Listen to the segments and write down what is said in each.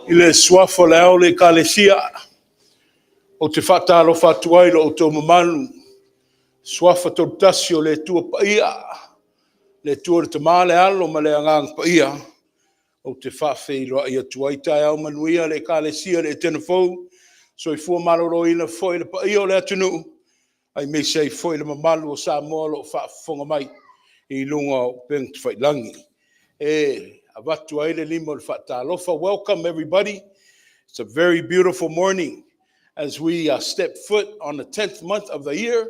I le suafa o le Ao o le Ekalesia, ou te faatalofa atu ai i lo outou mamalu, Suafa Toatasi o le Atua Paia, le Atua le Tama, le Alo ma le Agaga Paia, ou te faafeiloai atu ai. Taeao manuia le Ekalesia i le Etena Fou, soifua maloloina foi le paia o le atunuu, aemaise ai foi le mamalu o Samoa o lo o faafofoga mai i luga o upega tafailagi. E avatu ai le lima o le faatalofa. Welcome everybody. It's a very beautiful morning as we step foot on the 10th month of the year.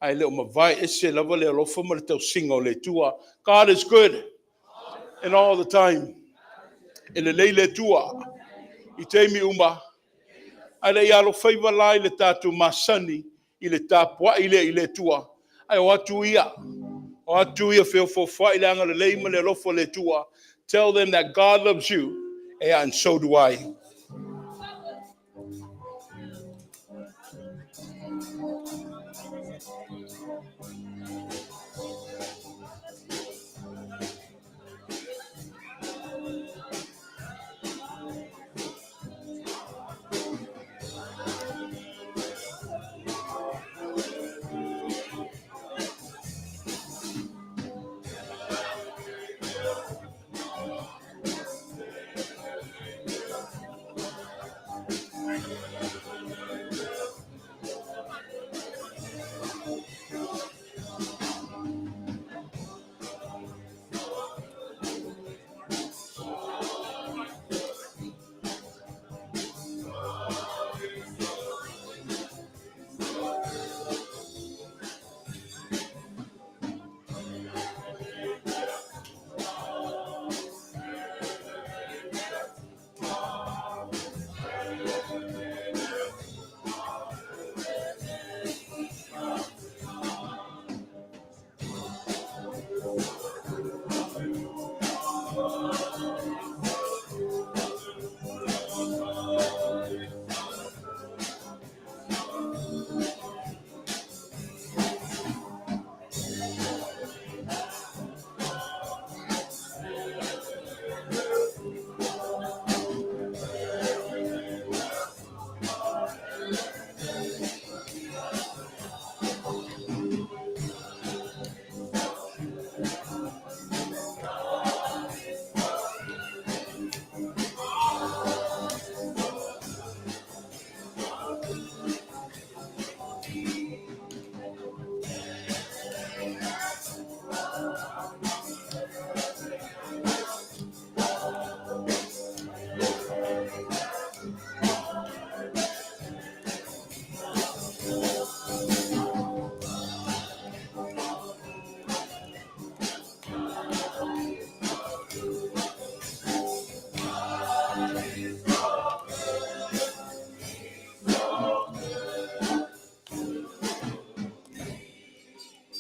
Ae le o mavae ese lava le alofa ma le tausiga o le Atua. God is good and all the time. E lelei le Atua i taimi uma. Ae le i alofaiva la i le tatou masani i le tapuai lea i le Atua. Ae o atu ia, o atu ia feofoofoai le agalelei ma le alofa o le Atua. Tell them that God loves you, and so do I.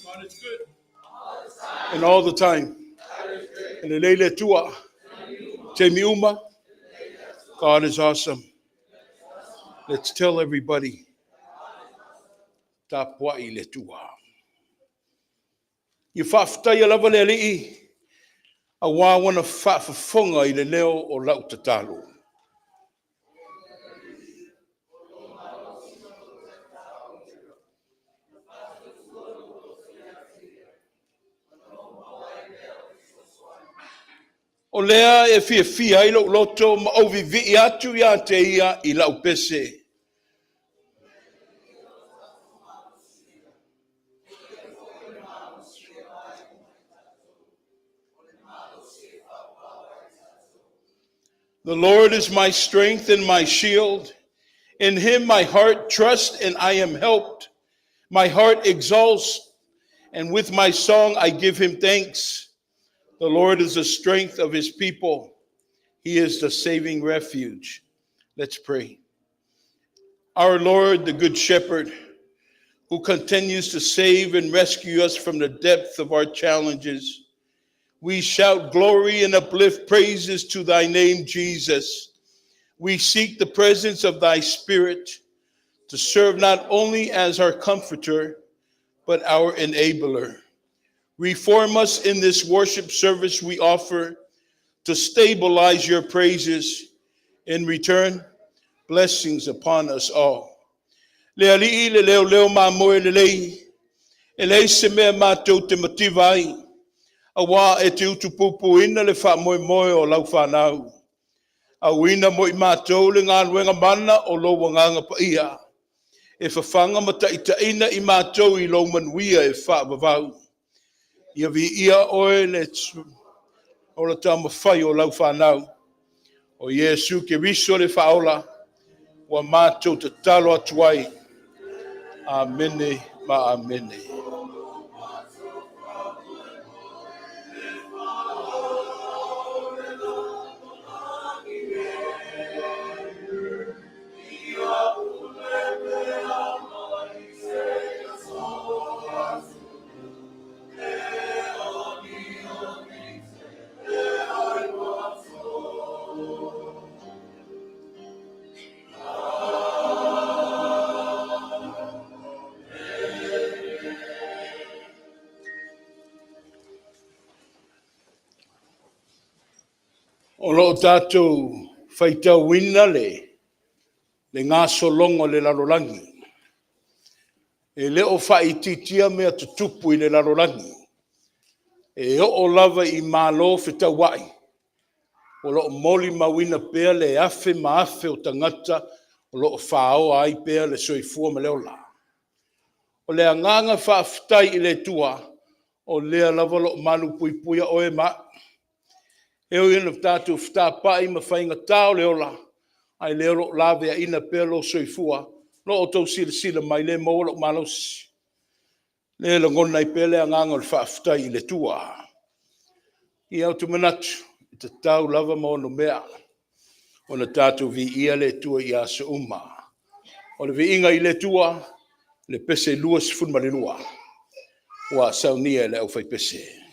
God is good. And all the time. E lelei le Atua. Taimi uma. God is awesome. Let's tell everybody. Tapuai le Atua. Ia faafetaia lava le Alii, auā ua faafofoga i le leo o lau tatalo. O lea e fiafia ai lou loto ma ou viivii atu ia te ia i lau pese. The Lord is my strength and my shield. In him my heart trusts and I am helped. My heart exalts, and with my song I give him thanks. The Lord is the strength of his people. He is the saving refuge. Let's pray. Our Lord, the Good Shepherd, who continues to save and rescue us from the depth of our challenges, we shout glory and uplift praises to thy name, Jesus. We seek the presence of thy Spirit to serve not only as our comforter, but our enabler. Reform us in this worship service we offer to stabilize your praises In return, blessings upon us all. Le Alii le leoleo mamoe lelei, e leai se mea matou te mativa ai, auā e te utupupuina le faamoemoe o lau fanau. Auina mo i matou le galuega mana o lou Agaga Paia, e fafaga ma taitaiina i matou i lou manuia e faavavau. Ia viia oe le ola taumafai o lau fanau, o Iesu Keriso le Faaola, ua matou tatalo atu ai. Amene ma Amene. O lo o tatou faitauina le gasologa o le lalolagi. E le o faaitiitia mea tutupu i le lalolagi. E oo lava i malo fetauai, o lo o molimauina pea le afe ma afe o tagata o lo o faoa ai pea le soifua ma le ola. O le agaga faafetai i le Atua, o lea lava o lo o malupuipuia oe ma au. E ui ina tatou fetapai ma faigata o le ola, a o lea o lo o laveaiina pea lou soifua. O lo o outou silasila mai o lea e maua lou malosi. O lea e lagona ai pea le agaga o le faafetai i le Atua. Ia, ou te manatu, e tatau lava ma onomea ona tatou viia le Atua i aso uma. O le viiga i le Atua, le pese 22 ua saunia e le aufaipese.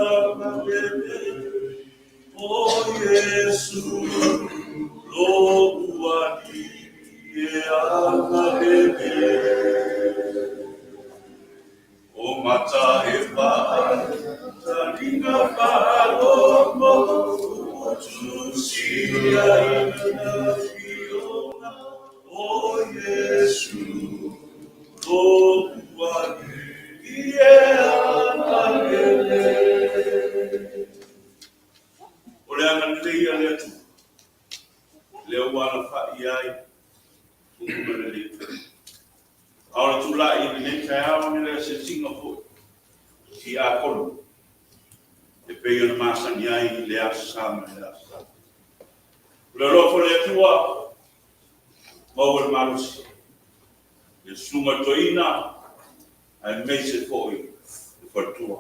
Agalelei o Iesu lou Alii e agalelei. O mata e vaai, talinga faalogo, ua tusia i lana Afioga, o Iesu lou Alii e agalelei. O le agalelei a le Atua, lea ua alafai ai upu ma le Atua. A o le tulai i lenei taeao i le asiasiga foi tiakono e pei ona masani ai i le Aso Sa ma le Aso Sa. O le alofa o le Atua, maua le malosi, le susuga i le toeaina, aemaise foi le faletua.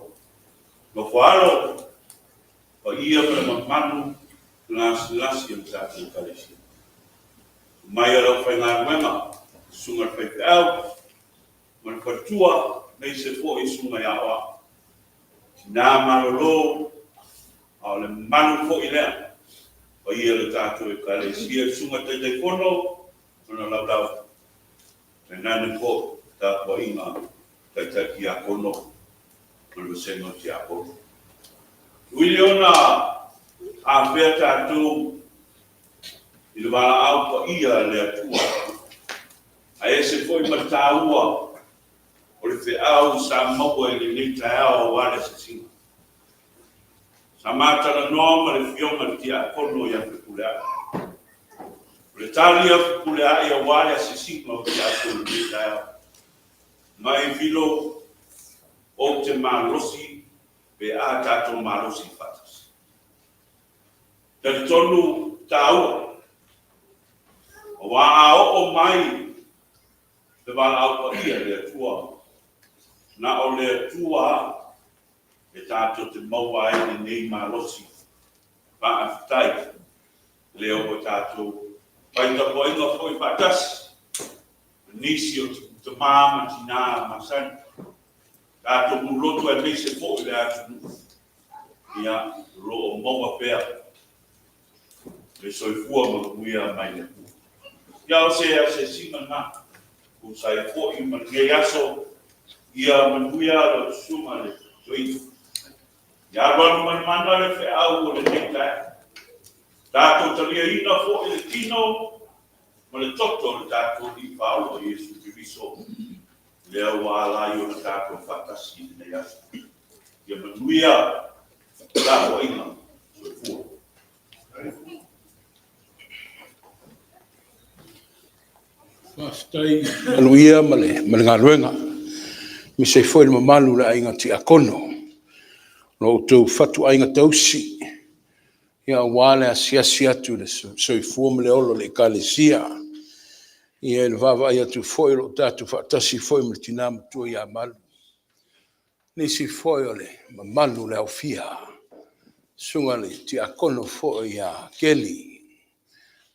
Nofo alo, paia ma le mamalu lasilasi o le tatou Ekalesia. Susu mai o le aufaigaluega, susuga i le faifeau ma le faletua, aemaise foi susuga i aoao, tina malolo, a o le mamalu foi lea, le paia o le tatou Ekalesia, le susuga i le Taitaifono ma lana laulau, tainane foi le tapuaiga a Taitai Tiakono ma le vasega o Tiakono. Ui lea ona afea tatou i le valaau paia a le Atua, ae ese foi ma le taua o le feau sa maua i lenei taeao aua le asiasiga. Sa ma talanoa ma le Afioga i le Tiakono ia Fepuleai. O le tali a Fepuleai aua le asiasiga o tiakono i lenei taeao, mai Filo, ou te malosi pe a tatou malosi faatasi. E talitonu e taua, aua a oo mai le valaau paia i le Atua, na o le Atua lava e tatou te maua ai lenei malosi. Faafetai, lea ua tatou fai tapuaiga foi faatasi ma nisi o tama ma tina masani, tatou mulotu aemaise foi le atunuu, ia, o lo o maua pea le soifua manuia mai le Atua. Ia, o se asiasiga lena e tusa ai foi ma lenei aso. Ia manuia lau susuga i le toeaina. Ia alualu manumanu le feau o lenei taeao. Tatou taliaina foi le tino ma le toto o le tatou Alii Faaola o Iesu Keriso, lea ua ala ai ona tatou faatasi i lenei aso. Ia manuia le tapuaiga. Soifua. Faafetai manuia ma le galuega, aemaise ai foi le mamalu o le aiga tiakono, lo outou fatuaiga tausi aua le asiasi atu i le soifua ma le ola o le Ekalesia. Ia i le vaavaai atu foi o lo o tatou faatasi foi ma le tina matua ia Malu, nisi foi o le mamalu o le aofia, le susuga i le tiakono foi ia Keli,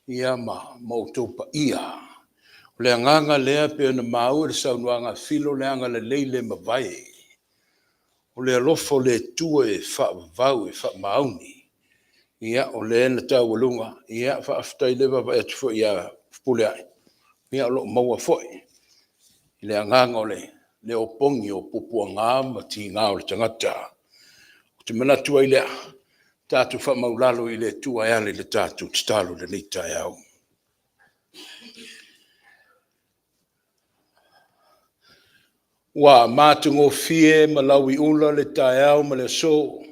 ia ma outou paia. O le agaga lea pei ona maua i le saunoaga a Filo, le agalelei le mavae. O le alofa o le Atua e faavavau, e faamaoni. Ia, o lea na taualuga, faafetai o lea e vaavaai atu foi ia Fepuleai, o lo o maua foi le agaga o le opogi o puapuaga ma tiga o le tagata. Ou te manatu ai lea, tatou faamaualalo i le Atua e ala i le tatou tatalo i lenei taeao. Ua matagofie ma lauiula le taeao ma le aso,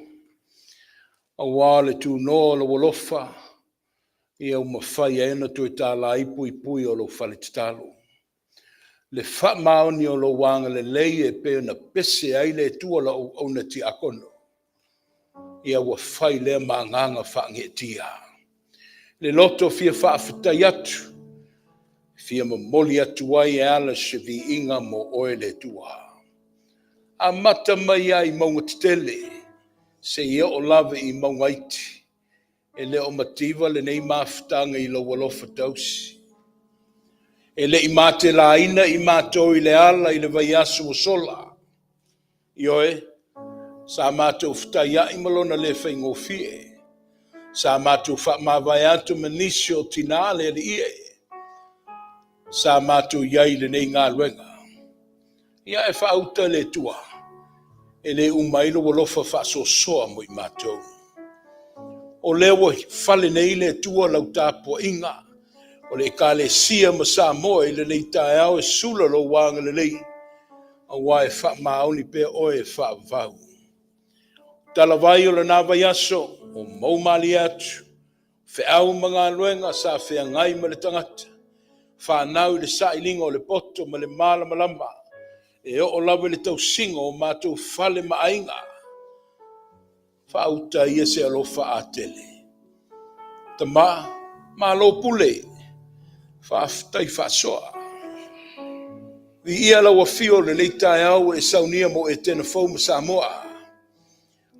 aua o le tunoa o lou alofa ua mafai ai ona toe tala puipui o lou fale tatalo. Le faamaoni o lou agalelei e pei ona pese ai le Atua lau auauna tiakono, ia ua fai lea ma agaga faageetia. Le loto fia faafetai atu, e fia momoli atu ai e ala i se viiga mo oe le Atua. Amata mai lava i mauga tetele seia oo lava i mauga iti, e le o mativa lenei mafutaga i lou alofa tausi. E le i matelaina i matou i le ala i le vaiaso ua sola. Ioe, Sa matou fetaiai ma lona le faigofie. Sa matou faamavae atu ma nisi o tina le Alii e. Sa matou i ai i lenei galuega. Ia e faauta le Atua, e le uma ai lou alofa faasoasoa mo i matou. O lea ua fale nei le Atua lau tapuaiga, o le Ekalesia ma Samoa i lenei taeao e sula lou agalelei, aua e faamaoni pea oe e faavavau. Talavai o lena vaiaso, ua mou malie atu, feau ma galuega sa feagai ma le tagata, fanau i le sailiga o le poto ma le malamalama, e oo lava i le tausiga o matou fale ma aiga. Faauta ia se alofa atele. Tama, malo pule, faafetai faasoa. Viia lau afio i lenei taeao ua e saunia mo Etena fou ma Samoa.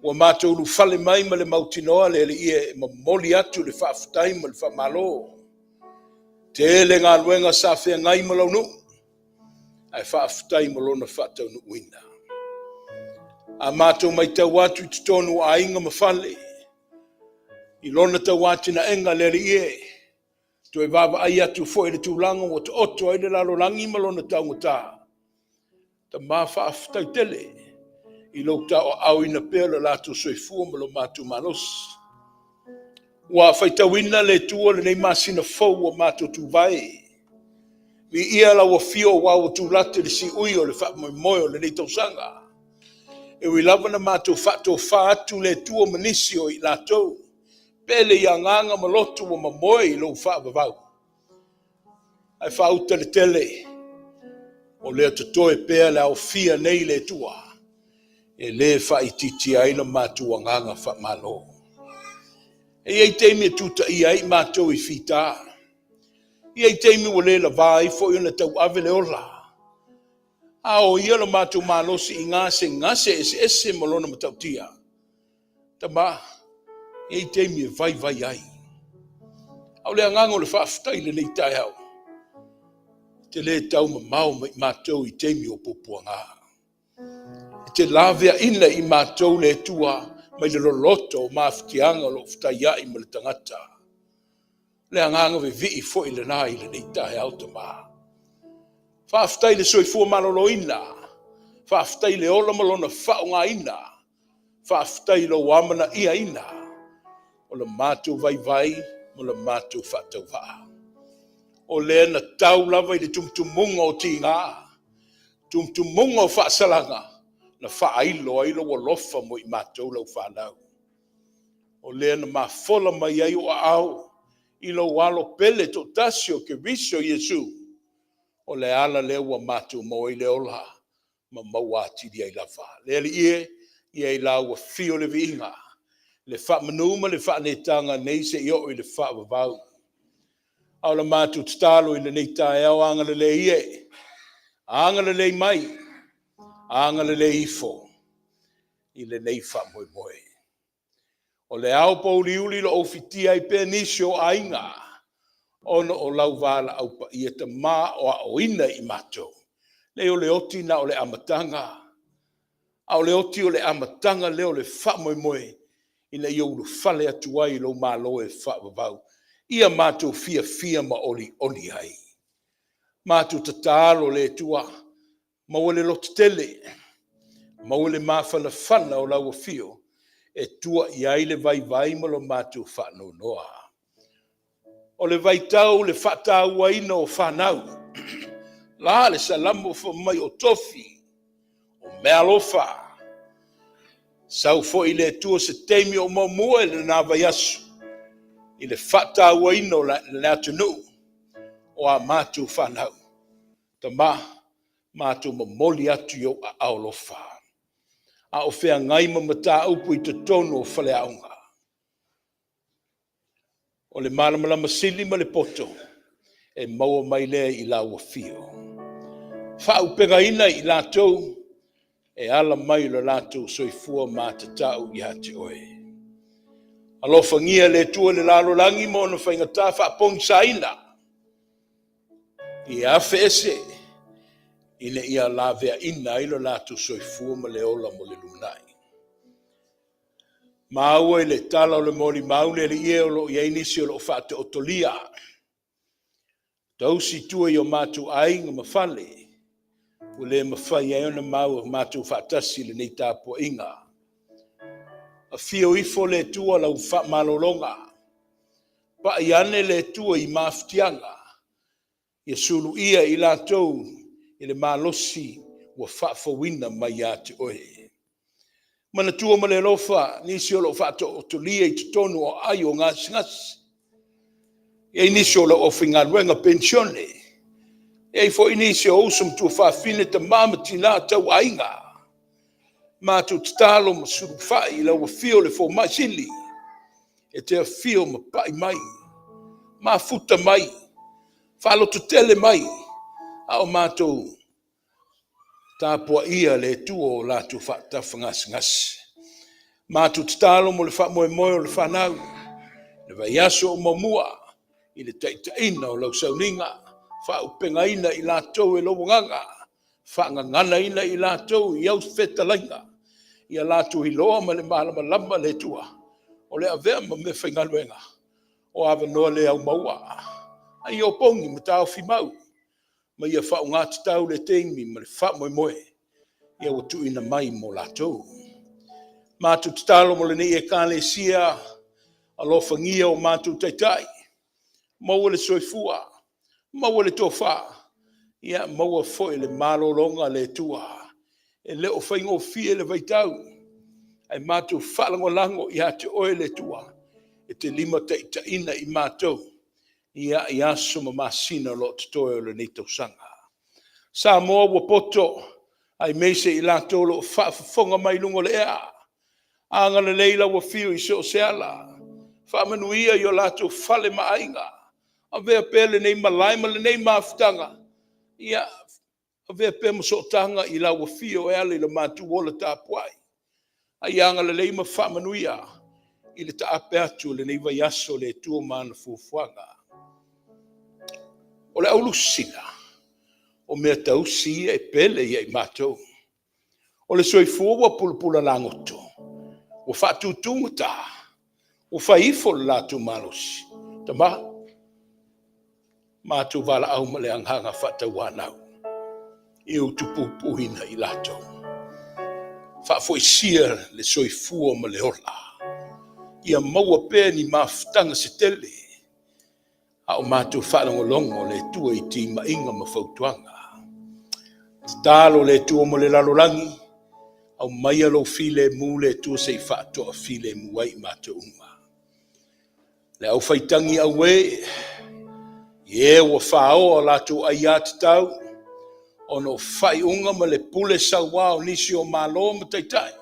Ua matou ulufale mai ma le mautinoa le Alii e momoli atu le faafetai ma le faamalo. Tele galuega sa feagai ma lau nuu, ae faafetai mo lona faataunuuina. A matou matau atu i totonu o aiga ma fale, i lona tauatinaega le Alii e, toe vaavaai atu foi i le tulaga ua taoto ai le lalolagi ma lona taugata. Tama, faafetai tele i lou taoaaoina pea o le latou soifua ma lo matou malosi. Ua faitauina le Atua lenei masina fou ua matou tuvae. Viia lau afio aua ua tulate le siui o le faamoemoe o lenei tausaga. E ui lava na matou faatofa atu le Atua ma nisi o i latou, pele i agaga ma loto ua mamoe i lou faavavau. Ae faauta le tele, o lea totoe pea le aofia nei le Atua, e le faaitiitia ai lo matou agaga faamalo. E i ai taimi e tutaia ai matou i fita. E i ai taimi ua le lava ai foi ona tauave le ola. A o ia lo matou malosi i gasegase eseese ma lona matautia. Tama, e i ai taimi e vaivai ai. A o le agaga o le faafetai i lenei taeao, e te le taumamao mai matou i taimi o puapuaga. E te laveaina i matou le Atua mai le loloto o mafatiaga o lo o fetaiai ma le tagata. Le agaga vivii foi lena i lenei taeao, Tama. Faafetai le soifua maloloina, faafetai le ola ma lona faaaogaina, faafetai lou amanaiaina o le matou vaivai ma le matou faatauvaa. O lea na tau lava i le tumutumuga o tiga, tumutumuga o faasalaga, na faailo ai lou alofa mo i matou lau fanau. O lea na mafola mai ai o aao i lou alo pele toatasi o Keriso Iesu, o le ala lea ua matou maua ai le ola ma maua atili ai lava. Le Alii e, ia i lau afio le viiga, le faamanu ma le faaneetaga nei seia oo i le faavavau. A o le matou tatalo i lenei taeao, agalelei e, agalelei mai, agalelei ifo i lenei faamoemoe. O le ao pouliuli lo o fitia ai pea nisi o aiga, ona o lau valaau paia tama o aoina i matou. Leai o le oti na o le amataga, a o le oti o le amataga lea o le faamoemoe ina ia ulufale atu ai i lou malo e faavavau. Ia matou fiafia ma olioli ai. Matou tatalo le Atua, maua le lototele, maua le mafanafana o lau afio, e tua i ai le vaivai ma lo matou faanoanoa. O le vaitau le faatauaina o fanau, la le salamo fai mai o tofi, o meaalofa. Sau foi le Atua se taimi o muamua i lena vaiaso, i le faatauaina o le atunuu o a matou fanau. Tama, matou momoli atu i ou aao alofa. A o feagai ma mataupu i totonu o faleaoga. O le malamalama sili ma le poto e maua mai lea i lau afio. Faaupegaina i latou e ala mai lo latou soifua matatau ia te oe. Alofagia le Atua i le lalolagi ma ona faigata faapogisaina, ia afe ese ina ia laveaina ai lo latou soifua ma le ola mo le lumanai. Maua i le tala o le molimau le Alii e o lo o i ai nisi o lo o faataotolia tausi i tua i o matou aiga ma fale, ua le mafai ai ona maua matou faatasi i lenei tapuaiga. Afio ifo le Atua lau faamalologa, pai ane le Atua i mafutiaga, ia suluia i latou i le malosi ua faafouina mai ia te oe. Manatua ma le alofa nisi o lo o faataotolia i totonu o aai o gasegase. E i ai nisi o lau aufaigaluega penisione, e i ai foi nisi o uso ma tuafafine, tama ma tina tauaiga. Matou tatalo ma sulufai i lau afio le Fomai Sili e te afio ma pai mai, mafuta mai, faalototele mai, a o matou tapuaia le Atua o latou faatafagasegase. Matou tatalo mo le faamoemoe o le fanau, le vaiaso o muamua i le taitaiga o lau sauniga, faaauupegaina i latou e lou agaga, faagaganaina i latou i au fetalaiga, ia latou iloa ma le malamalama le Atua, o le avea ma meafaigaluega, o avanoa le aumaua, a ia opogi ma taofi mau, ma ia faaaoga tatau le taimi ma le faamoemoe ua tuuina mai mo latou. Matou tatalo mo lenei Ekalesia, alofagia o matou taitai, maua le soifua, maua le tofa, ia maua foi le malologa le Atua. E le o faigofie le vaitau, ae matou faalagolago ia te Oe le Atua e te limataitaiina i matou i aso ma masina o lo o totoe o lenei tausaga. Samoa ua poto, aemaise i latou o lo o faafofoga mai i luga o le ea, agalelei lau Afio i so o se ala, faamanuia i o latou fale ma aiga, avea pea lenei malae ma lenei mafutaga, ia avea pea ma sootaga i lau afio e ala i lo matou ola tapuai. A ia agalelei ma faamanuia i le taape atu o lenei vaiaso le Atua ma ana fuafuaga. O le aulusi o meatausi ia e pele ia i matou. O le soifua ua pulapula lagoto, ua faatutugata, ua fai ifo lo latou malosi. Tama, matou valaau ma le agaga faatauanau, ia utupupuina i latou, faafoisia le soifua ma le ola, ia maua pea ni mafutaga se tele, a o matou faalogologo le Atua i timaiga ma fautuaga. Tatalo le Atua mo le lalolagi, aumaia lou filemu le Atua se i faatoafilemu ai i matou uma. Le aufaitagi auē, i e ua faoa latou aiatatau ona o faaiuga ma le pule sauā o nisi o Malo ma Taitai,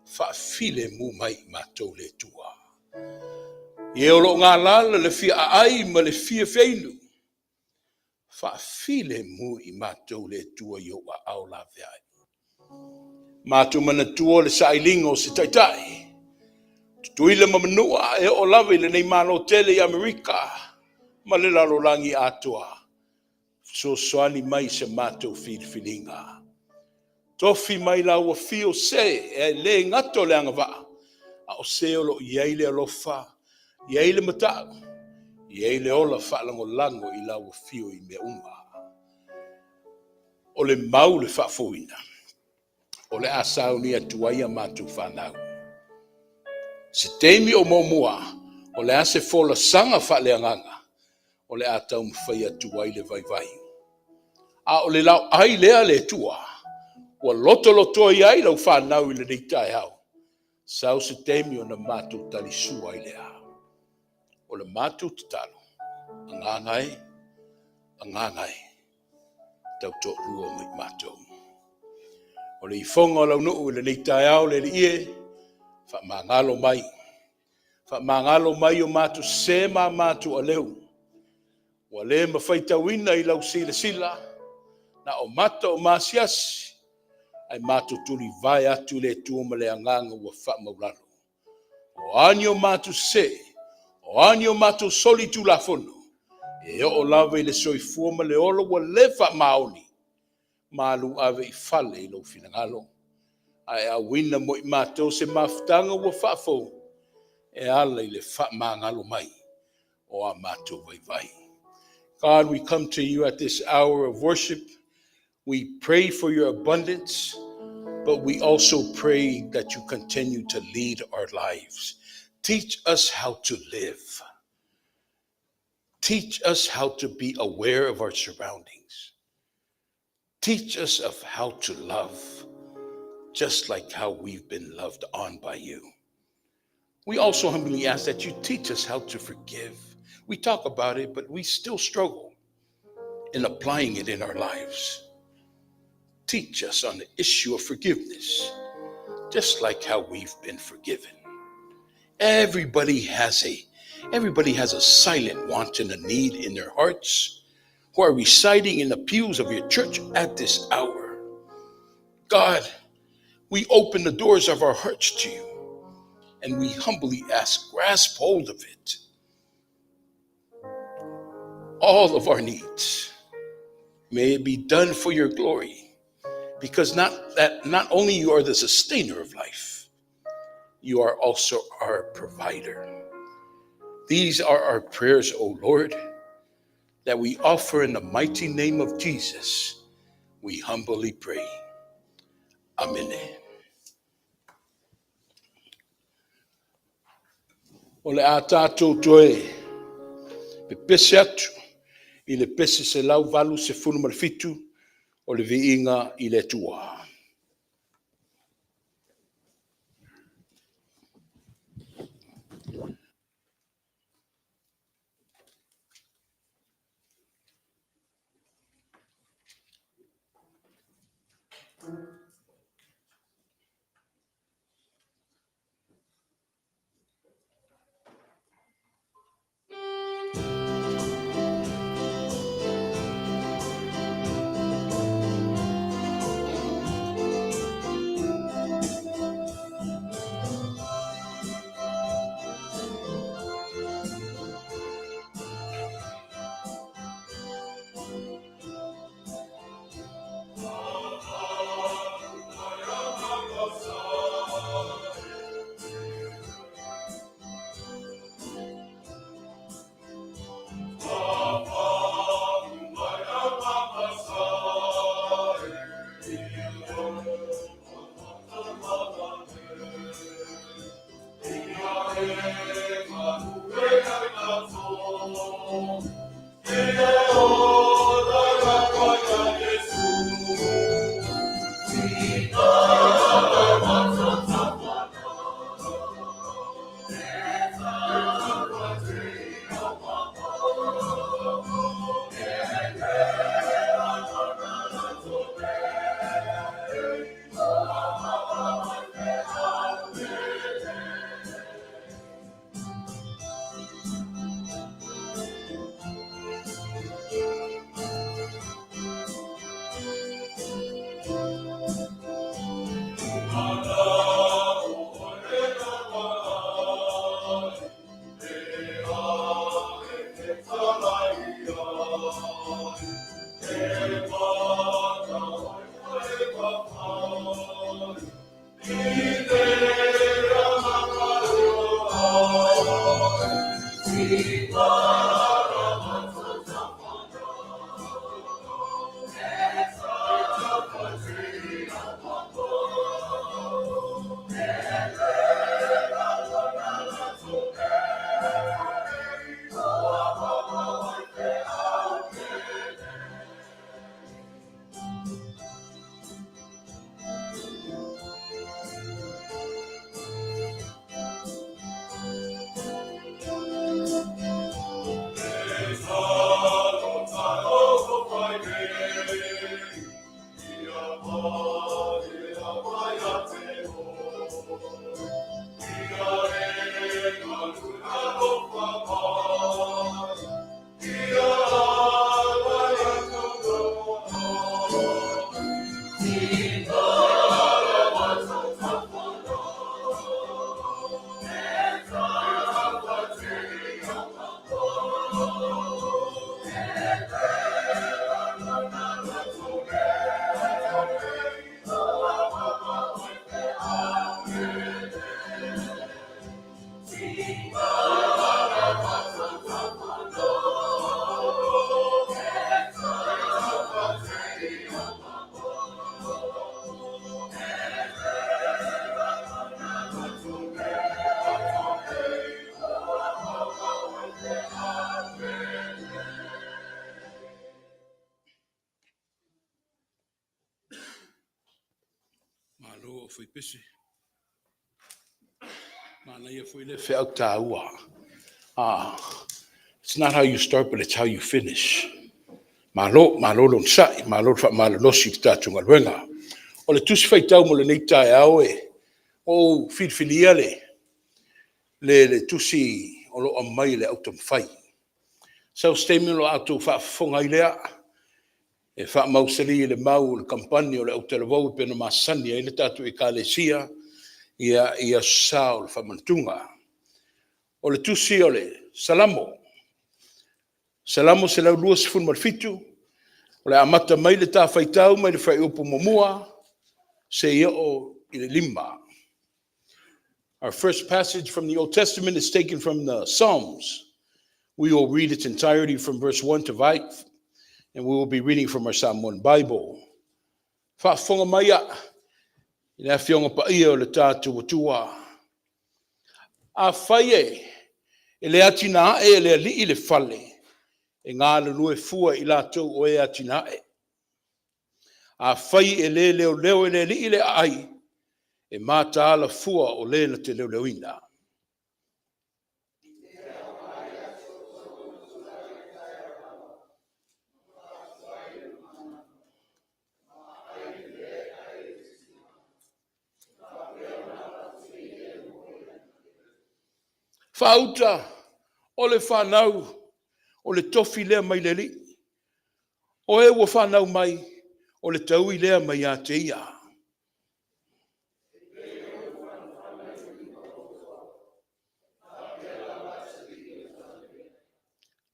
faafilemu mai i matou le Atua. I e o lo o galala le fia aai ma le fia feinu, faafilemu i matou le Atua i ou aao laveai. Matou manatua le sailiga o se Taitai, Tutuila ma Manua e oo lava i lenei Malo tele i Amerika ma le lalolagi atoa, fesoasoani mai i se matou filifiliga. Tofi mai lau afio se e le gata o le agavaa, a o se o lo o i ai le alofa, i ai le matau, i ai le ola faalagolago i lau afio i mea uma. O le mau le faafouina, o le a sauni atu ai a matou fanau. Se taimi o muamua, o le a se folasaga faaleagaga, o le a taumafai atu ai le vaivai. A o le laoai lea le Atua, ua lotolotoa i ai lau fanau i lenei taeao, sau se taimi ona matou talisua ai lea. O le matou tatalo, agaga e, agaga e, tautoalua ma i matou. O le ifoga o lau nuu i lenei taeao le Alii e, faamagalo mai, faamagalo mai o matou sese ma matou aleu, ua le mafaitauina i lau silasila, na o mata o maasiasi, ae matou tulivae atu i le Atua ma le agaga ua faamaualalo. O a ni o matou sese, o a ni o matou soli tulafono, e oo lava i le soifua ma le ola ua le faamaoni, malu ave i fale i lou finagalo. Ae auina mo i matou se mafutaga ua faafou e ala i le faamagalo mai o a matou vaivai. God, we come to you at this hour of worship. We pray for your abundance, but we also pray that you continue to lead our lives. Teach us how to live. Teach us how to be aware of our surroundings. Teach us of how to love, just like how we've been loved on by you. We also humbly ask that you teach us how to forgive. We talk about it, but we still struggle in applying it in our lives. Teach us on the issue of forgiveness, just like how we've been forgiven. Everybody has a silent want and a need in their hearts who are residing in the pews of your church at this hour. God, we open the doors of our hearts to you and we humbly ask, grasp hold of it. All of our needs. May it be done for your glory. Because not only you are the sustainer of life, you are also our provider. These are our prayers, O Lord, that we offer in the mighty name of Jesus. We humbly pray. Amen. O le a tatou toe pepese atu i le pese 187 o le viiga i le Atua. Malo aufaipese. Manaia foi le feau taua. Ah, it's not how you start, but it's how you finish. Malo, malo le onosai, malo le faamalolosi i le tatou galuega. O le tusi faitau mo lenei taeao e ou filifilia le tusi o lo o aumai e le Autaumafai. So se taimi ona outou faafofoga ai lea, e faamausali i le mau a le kamupani o le Autalavou e pei ona masani ai le tatou Ekalesia i Aso Sa o le Faamanatuga. O le tusi o le Salamo, Salamo 127, o le a amata mai le ta faitau mai le fuaiupu 1 seia oo i le 5. Our first passage from the Old Testament is taken from the Psalms. We will read its entirety from verse 1 to 5, and we will be reading from our Samoan Bible. Faafofoga mai i le Afioga Paia o le tatou Atua. Afai e le atinae e le Alii le fale, e galulue fua i latou o e atinae. Afai e le leoleo e le Alii le aai, e mataala fua o le na te leoleoina. Faauta o le fanau o le tofi lea mai le Alii. O e ua fanau mai, o le taui lea mai ia te ia.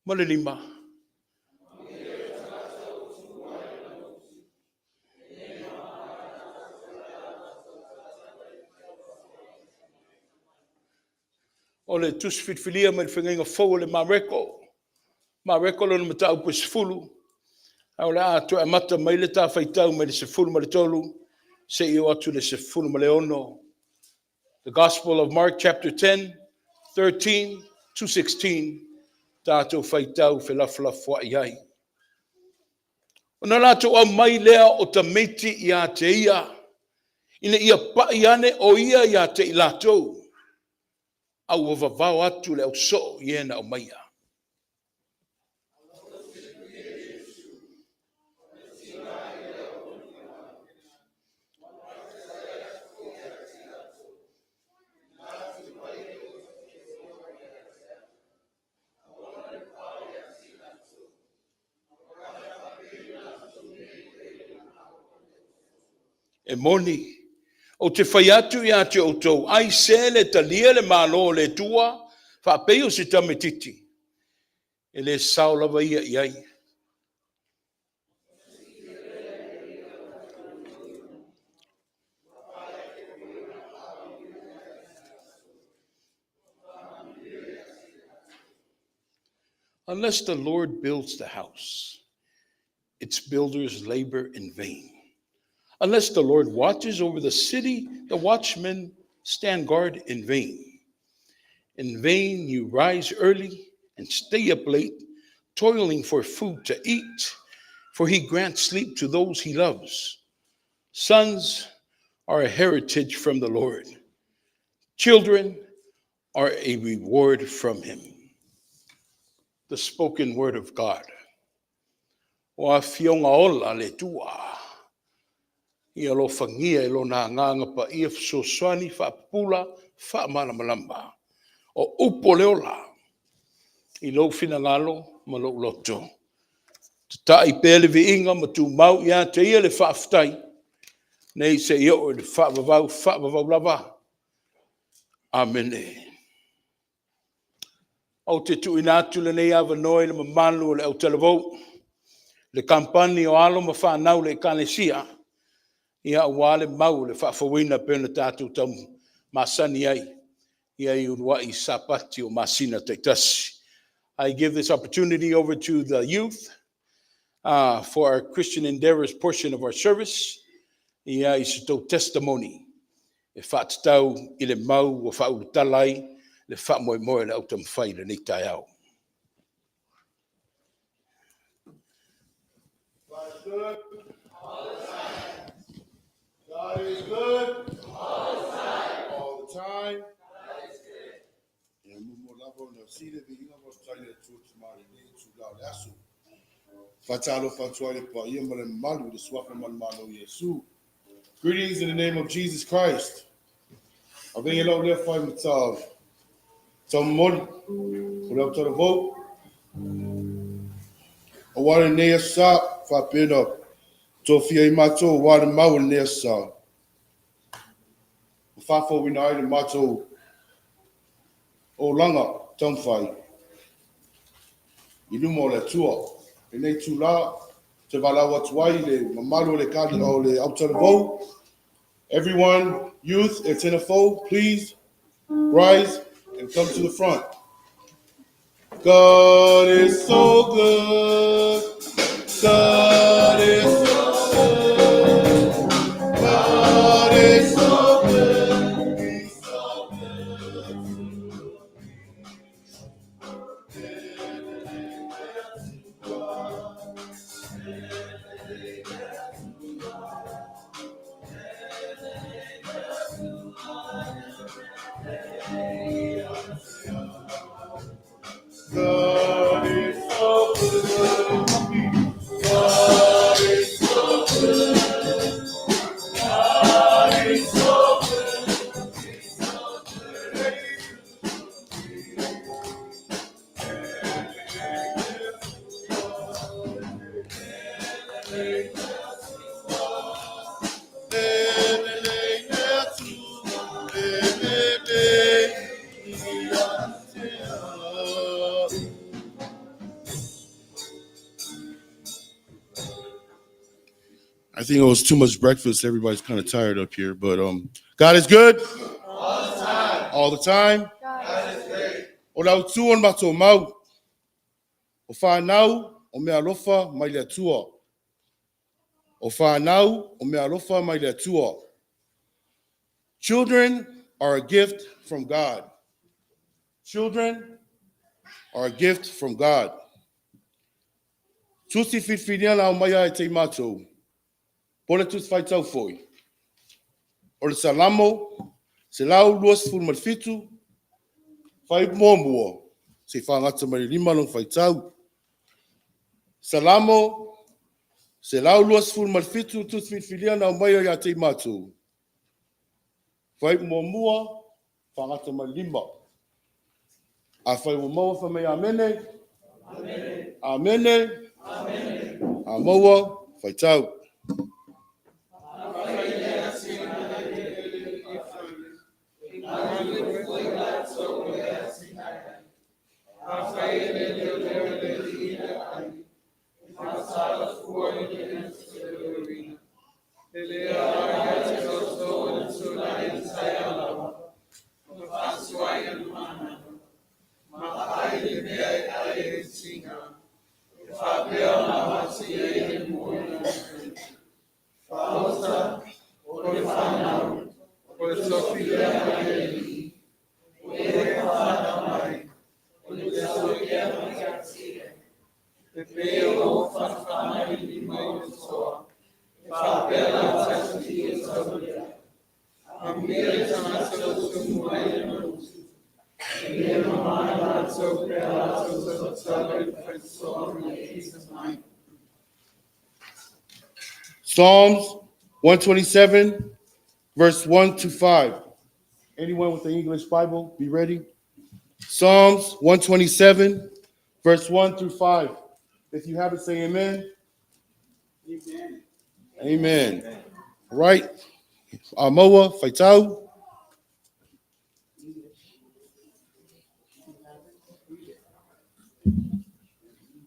Ma le 5. O le tusi filifilia mai le Feagaiga Fou o le Mareko, Mareko lona mataupu e 10, ae o le a toe amata mai le ta faitau mai le 13 seia oo atu i le 16. The Gospel of Mark chapter 10, 13 to 16, tatou faitau felafolafoai ai. Ona latou aumai lea o tamaiti ia te ia, ina ia pai ane o ia ia te i latou, a ua vavao atu le ausoo i e na aumaia. E moni, ou te fai atu ia te outou, ai se le talia le Malo o le Atua faapei o se tamaitiiti, e le sao lava ia i ai. Unless the Lord builds the house, its builders labor in vain. Unless the Lord watches over the city, the watchmen stand guard in vain. In vain you rise early and stay up late, toiling for food to eat, for he grants sleep to those he loves. Sons are a heritage from the Lord. Children are a reward from him. The spoken word of God. O afioga ola le Atua. Ia alofagia e lona agaga paia fesoasoani faapupula faamalamalama. O upu o le ola i lou finagalo ma lou loto. Tatai pea le viiga ma tumau ia te ia le faafetai, nei seia oo i le faavavau, faavavau lava. Amene. Ou te tuuina atu lenei avanoa i le mamalu o le Autalavou, le kamupani o alo ma fanau le Ekalesia, ia aua le mau o le faafouina pei ona tatou tau masani ai. Ia i uluai Sapati o masina taitasi. I give this opportunity over to the youth for our Christian Endeavors portion of our service. Ia i se tou testimony e faatatau i le mau ua faaulutala ai le faamoemoe o le autaumafai i lenei taeao. God is good. All the time. God is good. All the time. All the time. God is good. E muamua lava ona sili viiga ma faafetai i le Atua Tama i lenei itula o le aso. Faatalofa atu ai le paia ma le mamalu i le suafa manumalo o Iesu. Greetings in the name of Jesus Christ. Avea ia lau lea faimata taumoli o le autalavou. Aua lenei aso sa faapea na tofia ai matou aua le mau o lenei aso sa. Ua faafouina ai le matou olaga taumafai i luma o le Atua. Lenei itula, ou te valaau atu ai i le mamalu o le kali o le autalavou. Everyone, youth e tenafou, please rise and come to the front. God is so good. God is so good. God is so good. He's so good to me. God is so good. God is so good. God is so good. He's so good. I think it was too much breakfast. Everybody's kind of tired up here, but God is good all the time. All the time. God is great. O le autu o le matou mau, o whanau o mea alofa mai le Atua. O whanau o mea alofa mai le Atua. Children are a gift from God. Children are a gift from God. Tusi filifilia na aumaia e te i matou, po le tusi faitau foi. O le Salamo, 127, fuaiupu muamua, seia fagata mai le 5 lona faitau. Salamo, 127, tusi filifilia na aumaia ia te i matou. Fuaiupu muamua, fagata mai le 5. Afai ua maua fai mai amene. Amene. Amene. A maua, faitau. Psalms 127, verse 1 to 5. Anyone with the English Bible, be ready. Psalms 127, verse 1 through 5. If you have it, say amen. Amen. Amen. All right. Amoa, Faitau.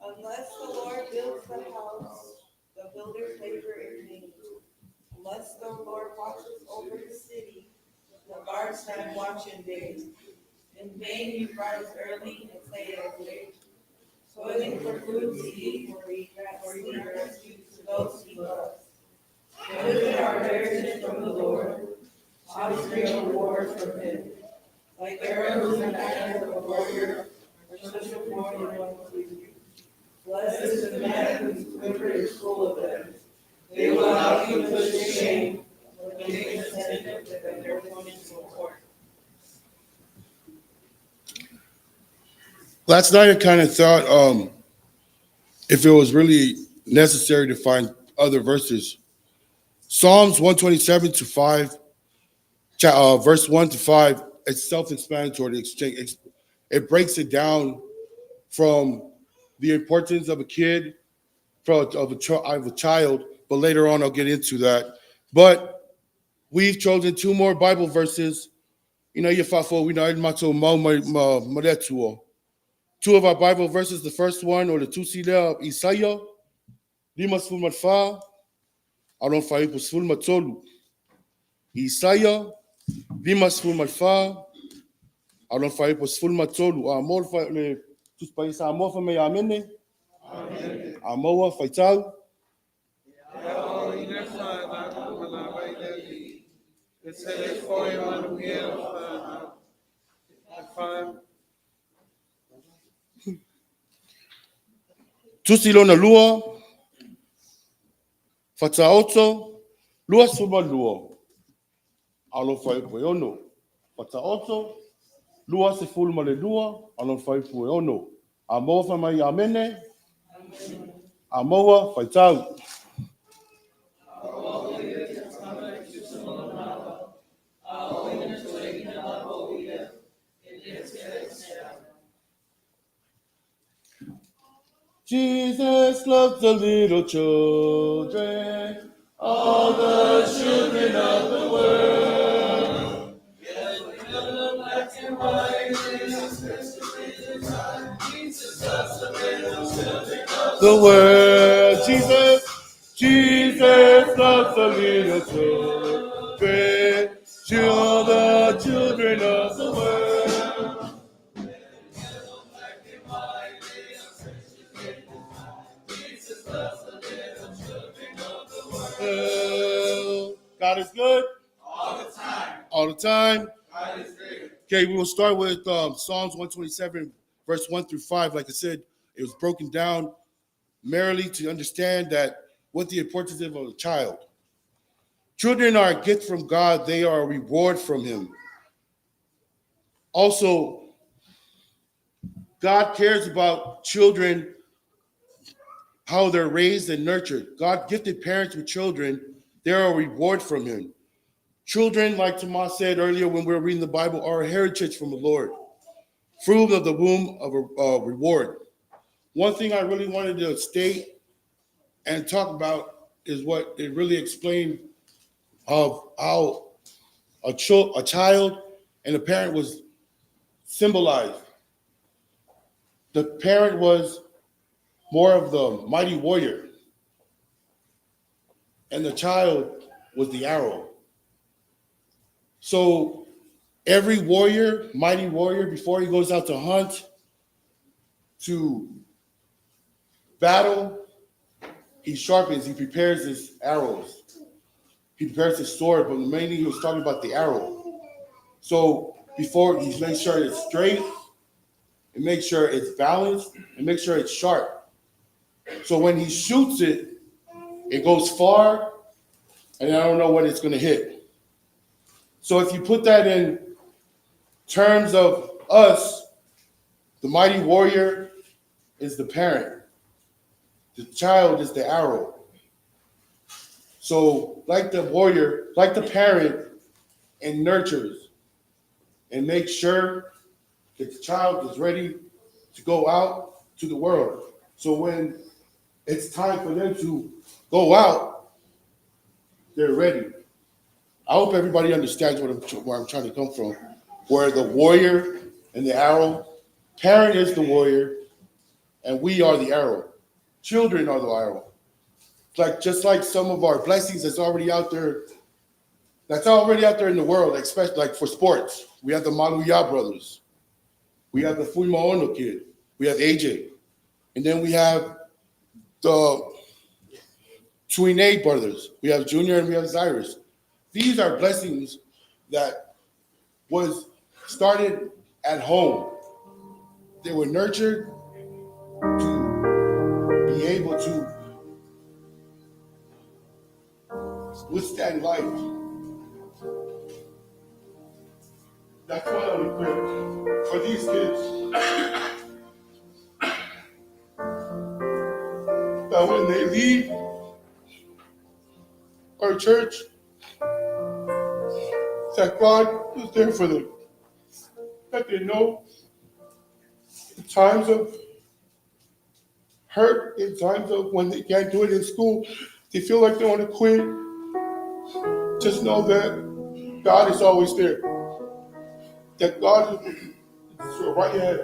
Unless the Lord builds the house, the builders labor in vain. Unless the Lord watches over the city, the guards stand watch in vain. In vain you rise early and stay up late, toiling for food to eat, for you grant sleep to those he loves. Children are heritage from the Lord, offspring a reward from him. Like arrows in the hand of a warrior, are such appointed ones to you. Blessed is the man whose quiver is full of them. They will not be put to shame when they contend with their opponents in court. Last night I kind of thought if it was really necessary to find other verses. Psalms 127 to 5, verse 1 to 5, it's self-explanatory. It breaks it down from the importance of a kid, of a child, but later on I'll get into that. But we've chosen two more Bible verses. Two of our Bible verses, the first one, or the two sila Isaiah, lima sefulu ma le fa, aulona fuaiupu 13. Isaiah, 54, aulona fuaiupu 13. A mo le Tusi Paia Samoa fai mai amene. A maua faitau. Tusi lona lua, Fataoto, 22, aulona fuaiupu 6. Fataoto, 22, aulona fuaiupu 6. A maua fai mai amene. A maua faitau. Jesus loves the little children, all the children of the world. Yellow, black, and white, Jesus loves the little children of the world. Jesus, Jesus loves the little children, all the children of the world. God is good all the time. All the time. God is great. Okay, we will start with Psalms 127, verse 1 through 5. Like I said, it was broken down merely to understand that what the importance of a child. Children are a gift from God. They are a reward from him. Also, God cares about children, how they're raised and nurtured. God gifted parents with children. They're a reward from him. Children, like Tomas said earlier when we were reading the Bible, are a heritage from the Lord. Fruit of the womb of a reward. One thing I really wanted to state and talk about is what it really explained of how a child and a parent was symbolized. The parent was more of the mighty warrior, and the child was the arrow. So every warrior, mighty warrior, before he goes out to hunt, to battle, he sharpens, he prepares his arrows. He prepares his sword, but mainly he was talking about the arrow. So before he makes sure it's straight, and make sure it's balanced, and make sure it's sharp. So when he shoots it, it goes far, and I don't know what it's going to hit. So if you put that in terms of us, the mighty warrior is the parent. The child is the arrow. So like the warrior, like the parent, and nurtures and makes sure that the child is ready to go out to the world. So when it's time for them to go out, they're ready. I hope everybody understands where I'm trying to come from. Where the warrior and the arrow, parent is the warrior, and we are the arrow. Children are the arrow. Just like some of our blessings that's already out there, that's already out there in the world, especially for sports. We have the Maluia brothers. We have the Fuimaono kid. We have AJ. And then we have the Tuinei brothers. We have Junior and we have Zyrus. These are blessings that was started at home. They were nurtured to be able to withstand life. That's why I would pray for these kids. That when they leave our church, that God is there for them. That they know in times of hurt, in times of when they can't do it in school, they feel like they want to quit. Just know that God is always there. That God is your right hand.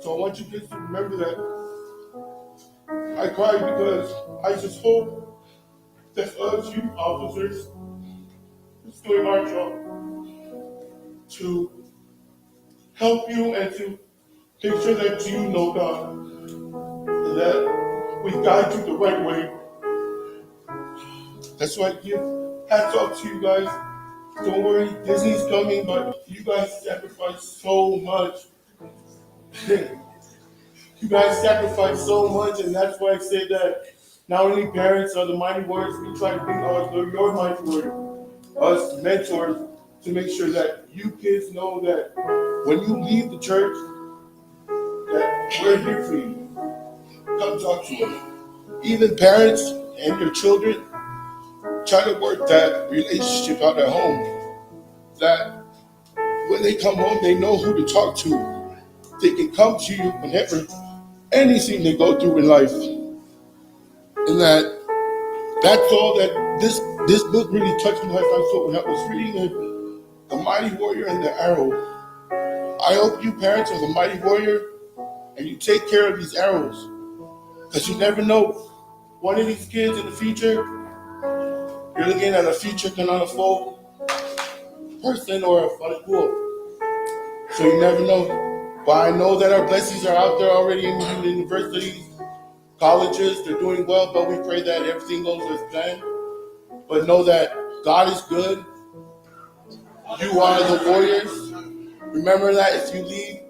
So I want you kids to remember that. I cry because I just hope that us youth officers is doing our job to help you and to make sure that you know God and that we guide you the right way. That's why I give hats off to you guys. Don't worry, Disney's coming, but you guys sacrifice so much. You guys sacrifice so much, and that's why I say that not only parents are the mighty warriors, we try to be your mighty warrior, us mentors, to make sure that you kids know that when you leave the church, that we're here for you. Come talk to us. Even parents and your children, try to work that relationship out at home. That when they come home, they know who to talk to. They can come to you whenever, anything they go through in life. And that's all that this book really touched my life. I felt when I was reading it, The Mighty Warrior and the Arrow. I hope you parents are the mighty warrior and you take care of these arrows. Because you never know, one of these kids in the future, you're looking at a future Kanana Fou person or a Falekua. So you never know. But I know that our blessings are out there already in universities, colleges, they're doing well, but we pray that everything goes as planned. But know that God is good. You are the warriors. Remember that if you leave,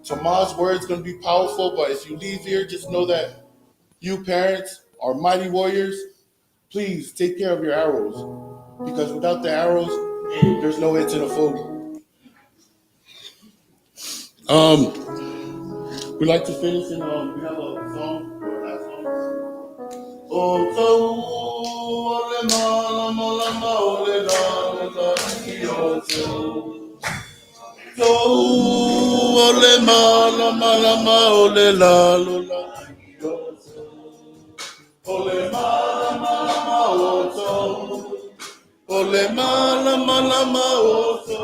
Tomorrow's word's going to be powerful, but if you leave here, just know that you parents are mighty warriors. Please take care of your arrows, because without the arrows, there's no hits in a foe. We'd like to finish in, we have a song, our last song. Oh, so, ole, ma, la, ma, la, ma, ole, la, la, la, o, so. So, ole, ma, la, ma, la, ma, ole, la, lo, la, o, so. Ole, ma, la, ma, la, ma, o, so. Ole, ma, la, ma, la, ma, o, so.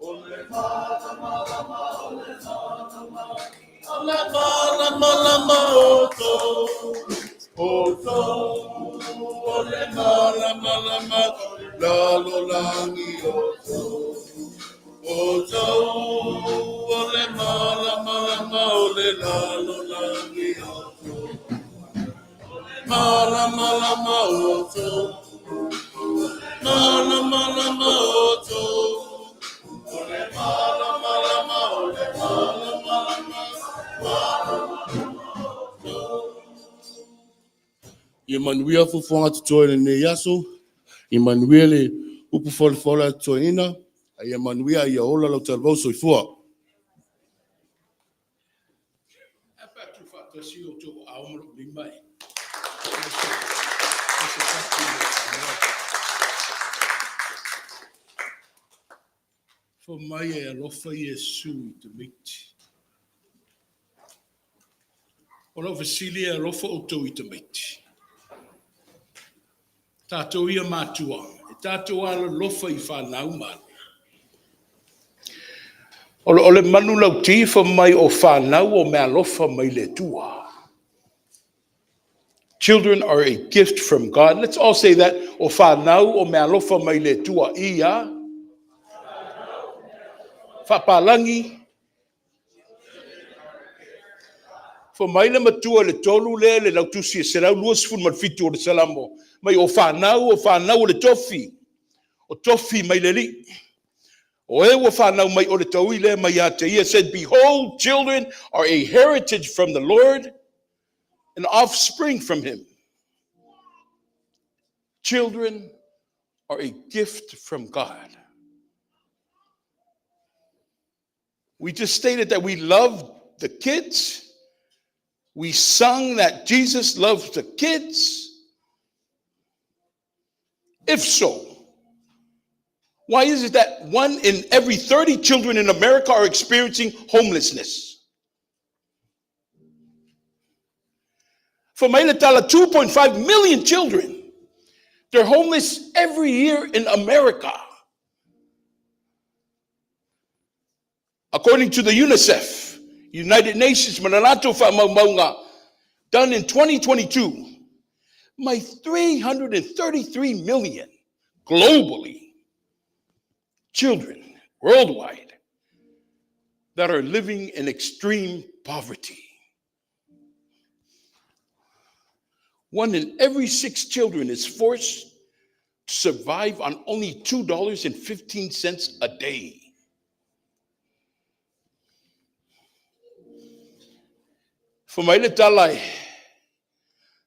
Ole, ma, la, ma, la, ma, ole, la, la, ma. Ole, ma, la, ma, la, ma, o, so. O, so. Ole, ma, la, ma, la, ma, la, lo, la, mi, o, so. O, so. Ole, ma, la, ma, la, ma, ole, la, lo, la, mi, o, so. Ma, la, ma, la, ma, o, so. Ma, la, ma, la, ma, o, so. Ole, ma, la, ma, la, ma, ole, ma, la, ma, la, ma, ma, la, ma, la, ma, o, so. Ia manuia fuafuaga totoe i lenei aso, ia manuia le upu folafola totoeina, a ia manuia ia ola lau talavou soifua. Ae pe a tuufaatasi outou aao ma lou lima e. Fai mai e alofa Iesu i tamaiti. O lau fesili e alofa outou i tamaiti. Tatou ia matua, e tatou alolofa i fanau ma alo. O le manu lauti fai mai o fanau o meaalofa mai le Atua. Children are a gift from God. Let's all say that. O fanau o meaalofa mai le Atua. Ia. Faapalagi. Fai mai le matua i le tolu lea i le lautusi e 127 o le Salamo, mai o fanau, o fanau o le tofi, o tofi mai le Alii. O e ua fanau mai o le taui lea mai ia te ia said, "Behold, children are a heritage from the Lord and offspring from him." Children are a gift from God. We just stated that we love the kids. We sung that Jesus loves the kids. If so, why is it that 1 in every 30 children in America are experiencing homelessness? Fai mai le tala, 2.5 million children, they're homeless every year in America. According to the UNICEF, United Nations, ma le latou faamaumauga, done in 2022, mai 333 million globally children worldwide that are living in extreme poverty. 1 in every 6 children is forced to survive on only $2.15 a day. Fai mai le tala e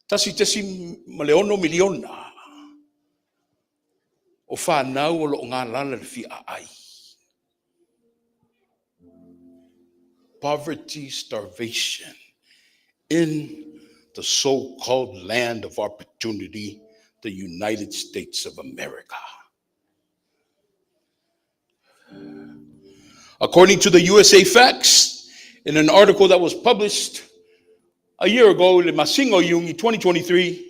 1.6 miliona o fanau o lo o galala le fiaai. Poverty, starvation in the so-called land of opportunity, the United States of America. According to the USA Facts, in an article that was published a year ago, le masina o Iuni 2023,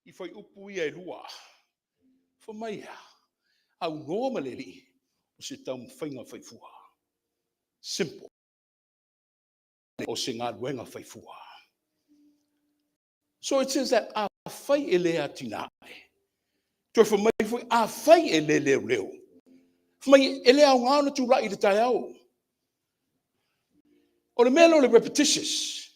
I fuaiupu ia e lua, fai mai e a? Aunoa ma le Alii o se taumafaiga faifua. Simple. O se galuega faifua. So it says that afai e le atinae, toe fai mai foi afai e le leoleo, fai mai e le aoga ona tulai i le taeao. O le mea lea o le repetitious.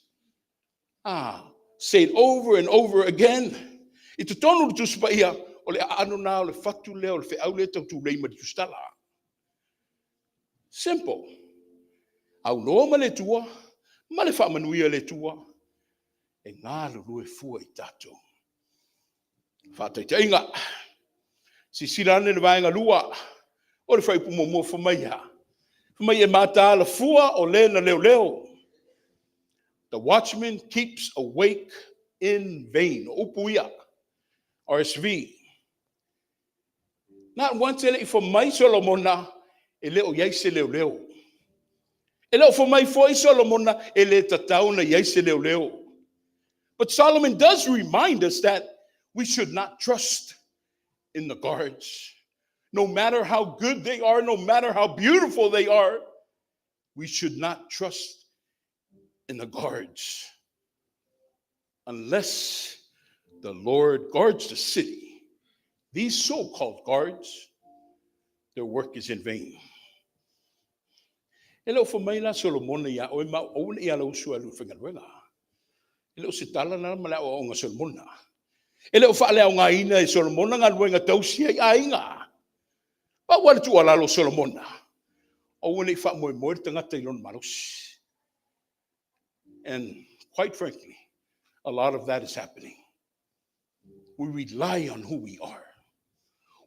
Ah, say it over and over again. I totonu o le Tusi Paia, o le aano lena o le fatu lea o le feau lea e tau tulei mai le tusitala. Simple. Aunoa ma le Atua, ma le faamanuia a le Atua, e galulue fua i tatou. Faataitaiga, silasila ane i le vaega 2 o le fuaiupu 1 fai mai e a? Fai mai e mataala fua o le na leoleo. The watchman keeps awake in vain. O upu ia, RSV. Not once e le i fai mai Solomona e le o i ai se leoleo. E le o fai mai foi Solomona e le tatau ona i ai se leoleo. But Solomon does remind us that we should not trust in the guards. No matter how good they are, no matter how beautiful they are, we should not trust in the guards. Unless the Lord guards the city, these so-called guards, their work is in vain. E le o fai mai la Solomona ia oe ma au, aua ne i ala usu e alu i le faigaluega. E le o se tala lena ma le aoaoga a Solomona. E le o faaleaogaina e Solomona galuega tausi ai aiga. Pau lava le tuualalo a Solomona, aua ne i faamoemoe le tagata i lona malosi. And quite frankly, a lot of that is happening. We rely on who we are.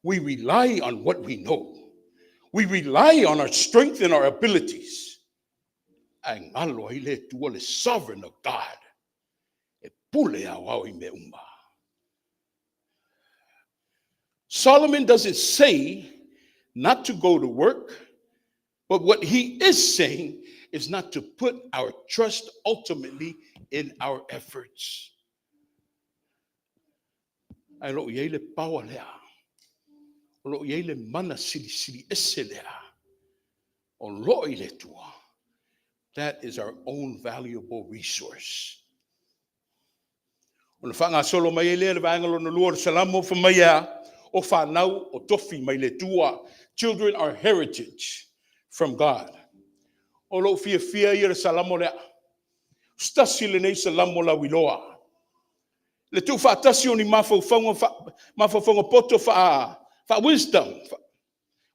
We rely on what we know. We rely on our strength and our abilities. Ae galo ai le Atua le sovereign of God e pule aoao i mea uma. Solomon doesn't say not to go to work, but what he is saying is not to put our trust ultimately in our efforts. Ae o lo o i ai le power lea. O lo o i ai le mana silisili ese lea. O lo o i le Atua. That is our own valuable resource. Ona faagasolo mai ai lea le vaega lona lua o le Salamo, fai mai e a? O fanau o tofi mai le Atua. Children are heritage from God. O lou fiafia ia i le Salamo lea. O se tasi lenei Salamo lauiloa. Le tuufaatasi o ni mafaufauga, mafaufauga poto faa, faa wisdom,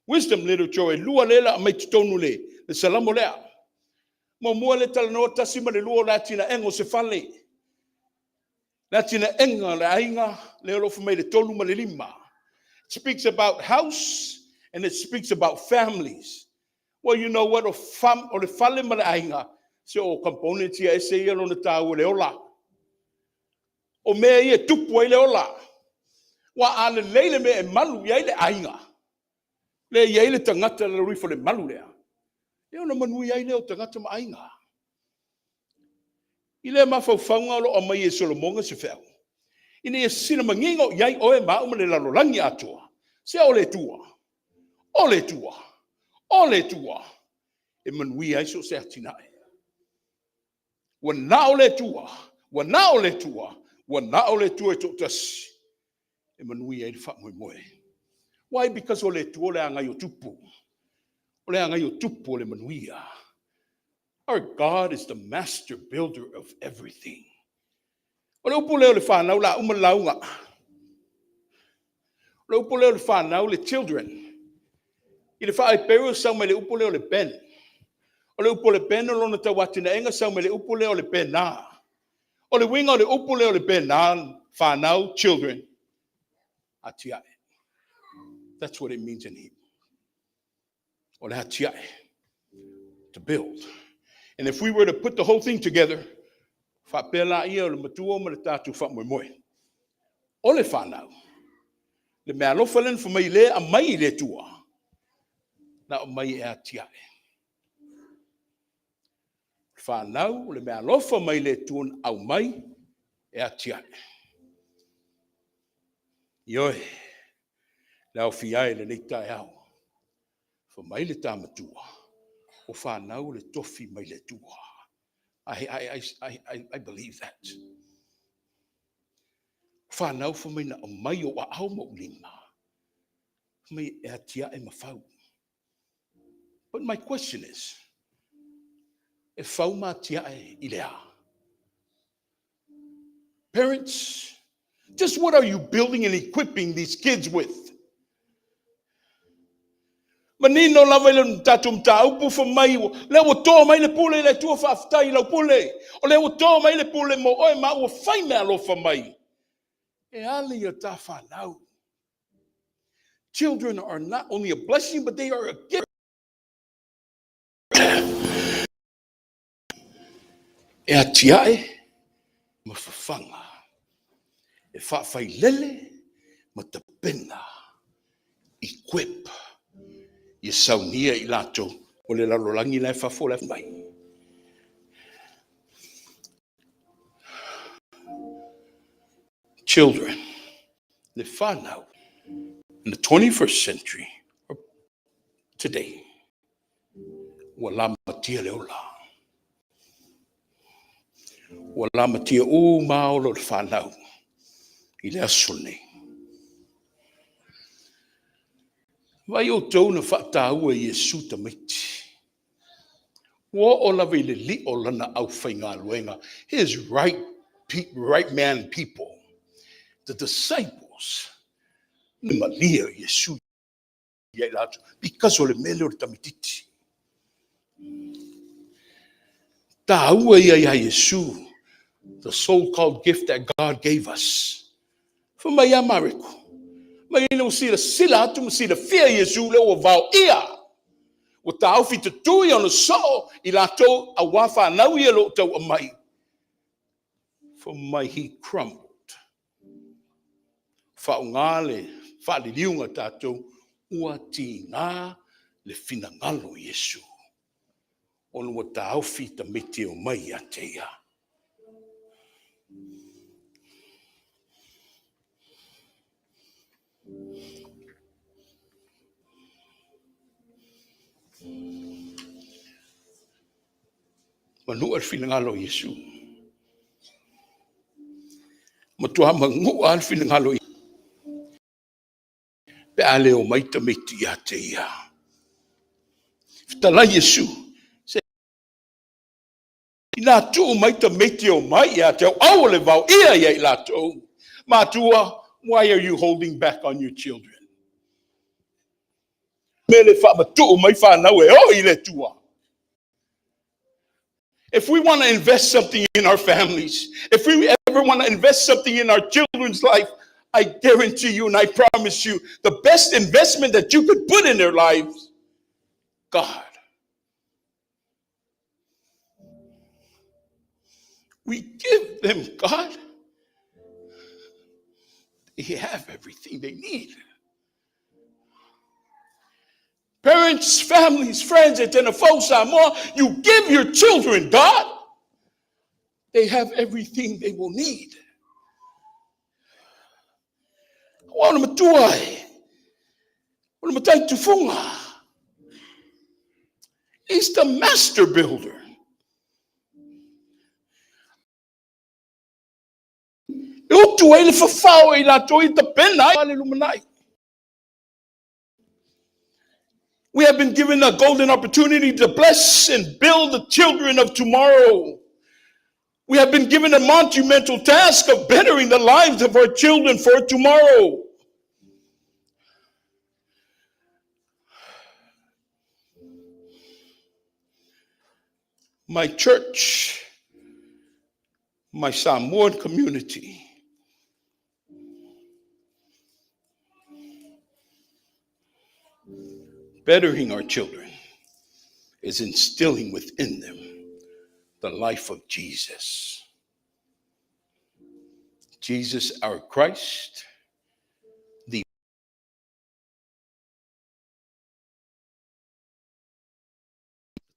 wisdom literature e lua lea la aumai totonu le, le Salamo lea. Muamua le talanoa tasi ma le lua o le atinaega o se fale. Le atinaega o le aiga, lea o lo o fai mai le 3 ma le 5. It speaks about house and it speaks about families. Well, you know what, o, fam, o le fale ma le aiga, se o components ia ese ia lona tāua le ola. O mea ia e tupu ai le ola. Ua a lelei le mea e malu i ai le aiga, lea e i ai le tagata i lalo ifo o le malu lea, ia ona manuia ai lea o tagata ma aiga. I lea mafaufauga o lo o aumai e Solomona se feau, ina ia sila manino i ai oe ma au ma le lalolagi atoa, se o le Atua, o le Atua, o le Atua e manuia ai so o se atinae. Ua na o le Atua, ua na o le Atua, ua na o le Atua e toatasi e manuia ai le faamoemoe. Why? Because o le Atua o le agai o tupu. O le agai o tupu o le manuia. Our God is the master builder of everything. O le upu lea o le fanau la uma le lauga. O le upu lea o le fanau, le children. I le faa-Heperu sau mai le upu lea o le ben. O le upu o le ben o lona tauatinaega sau mai le upu lea o le bena. O le uiga o le upu lea o le bena, fanau, children, atiae. That's what it means in Hebrew. O le atiae. To build. And if we were to put the whole thing together, faapea laia o le matua ma le tatou faamoemoe. O le fanau, le meaalofa lea na fai mai le aumai i le Atua, na aumai e atiae. O le fanau, o le meaalofa mai le Atua na aumai e atiae. Ioe, le aofia ai lenei taeao. Fai mai le ta matua, o fanau le tofi mai le Atua. I believe that. Fanau fai mai na aumai o aao ma ou lima. Fai mai e atiae ma fau. But my question is, e fau ma atiae i le a? Parents, just what are you building and equipping these kids with? Manino lava i le tatou mataupu fai mai, lea ua to mai le pule i le Atua, faafetai i lau pule. O lea ua to mai le pule mo oe ma ua fai mea alofa mai. E ale ia ta whanau. Children are not only a blessing, but they are a gift. E atiae ma fafaga, e faafailele ma tapena, equip, ia saunia i latou o le lalolagi la e fafo la e mai. Children, le whanau, in the 21st century, today, ua lamatia le ola. Ua lamatia uma ola o le whanau i le aso nei. Vai outou na faataua i Iesu tamaiti. Ua oo lava i le lio lana aufaigaluega, his right man people, the disciples, na malia Iesu ia i latou, because o le mele o le tamititi. Taua ia ia Iesu, the so-called gift that God gave us. Fai mai ia Mareko, mai ina ua sila sila atu ma silafia Iesu le ua vao ia. Ua tāofi tutui ona soo i latou auā whanau ia lo tau amai. Fai mai he crumbled. Whaonga le whaaliliunga tātou, ua tigā le finagalo Iesu. Ona ua tāofi tamaiti o mai ia te ia. Manua le finagalo o Iesu. Matua manua le finagalo i pe a leo mai tamaiti ia te ia. Fetalai Iesu, se ina tuu mai tamaiti o mai ia te au au o le vao ia ia i latou. Matua, why are you holding back on your children? Me le whaamatu mai whanau e o i le tua. If we want to invest something in our families, if we ever want to invest something in our children's life, I guarantee you and I promise you, the best investment that you could put in their lives, God. We give them God. They have everything they need. Parents, families, friends, at Samoa, you give your children God. They have everything they will need. Ua na matua e. O le matai tufunga. He's the master builder. E utu ai le fafao i latou i tapena ai le lumanai. We have been given a golden opportunity to bless and build the children of tomorrow. We have been given a monumental task of bettering the lives of our children for tomorrow. My church, my Samoan community, bettering our children is instilling within them the life of Jesus. Jesus, our Christ, the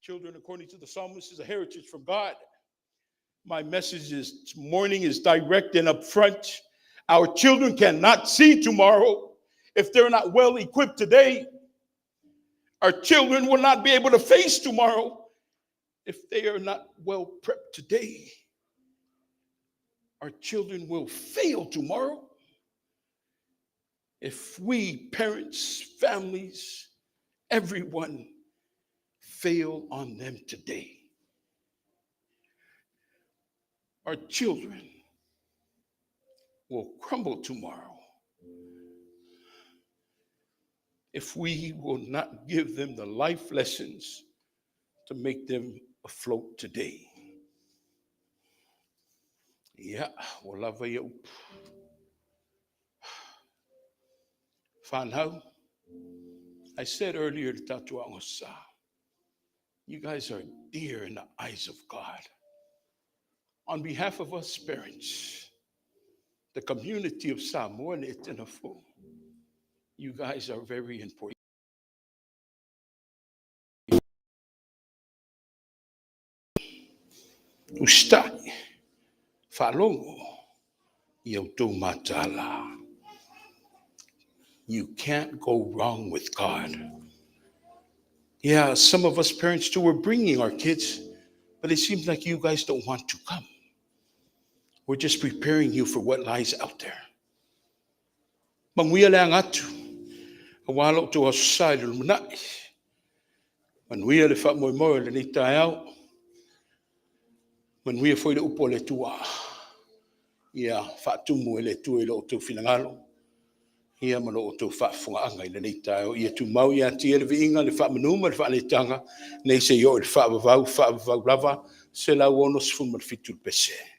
children, according to the psalmist, is a heritage from God. My message this morning is direct and upfront. Our children cannot see tomorrow if they're not well equipped today. Our children will not be able to face tomorrow if they are not well prepped today. Our children will fail tomorrow if we, parents, families, everyone, fail on them today. Our children will crumble tomorrow if we will not give them the life lessons to make them afloat today. Ia, ua lava ia upu. Whanau, I said earlier to tatou sa, you guys are dear in the eyes of God. On behalf of us parents, the community of Samoa and Etenafo, you guys are very important. Usita'i, faalogo i a outou mataala. You can't go wrong with God. Yeah, some of us parents too, we're bringing our kids, but it seems like you guys don't want to come. We're just preparing you for what lies out there. Manuia le aga atu, aua lo outou aso sa i le lumanai. Manuia le faamoemoe o lenei taeao. Manuia foi le upu a le Atua. Ia faatumu e le Atua i lo outou finagalo, ia ma lo outou faafofogaaga i lenei taeao. Ia tumau ia te Ia le viiga, le faamanu ma le faaletaga, nei seia oo i le faavavau, faavavau lava, 167 le pese.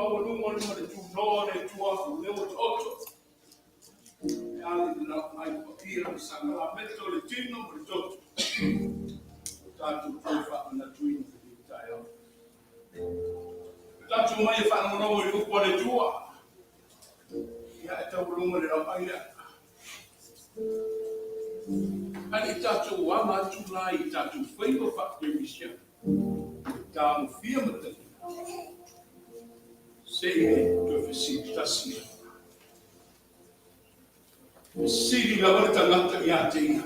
maualuga le ma le tunoa o le Atua lea ua taoto e ala i le laumai paia o le sakalameta o le tino ma le toto o tatou toe faamanatuina i lenei taeao. Tatou omai e faalogologo i le upu a le Atua. Ia e taualuga le lauai lea. Ae le i tatou aga atu la i tatou faiva faakerisiano, tagofia ma talia, se i toe fesili tasi lava. Fesili lava le tagata ia te ia,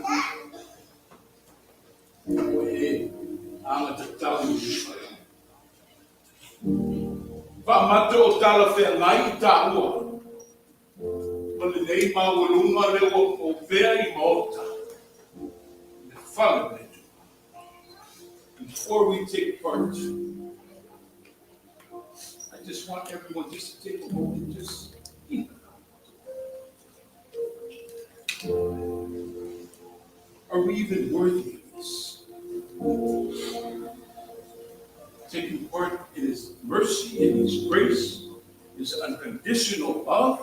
ua e agatatau i le fale. Faamata o talafeagai i taua ma lenei maualuga lea ua opea i maota i le fale o le Atua. Before we take part, I just want everyone just to take a moment, just think about it. Are we even worthy of this? Taking part in His mercy and His grace, His unconditional love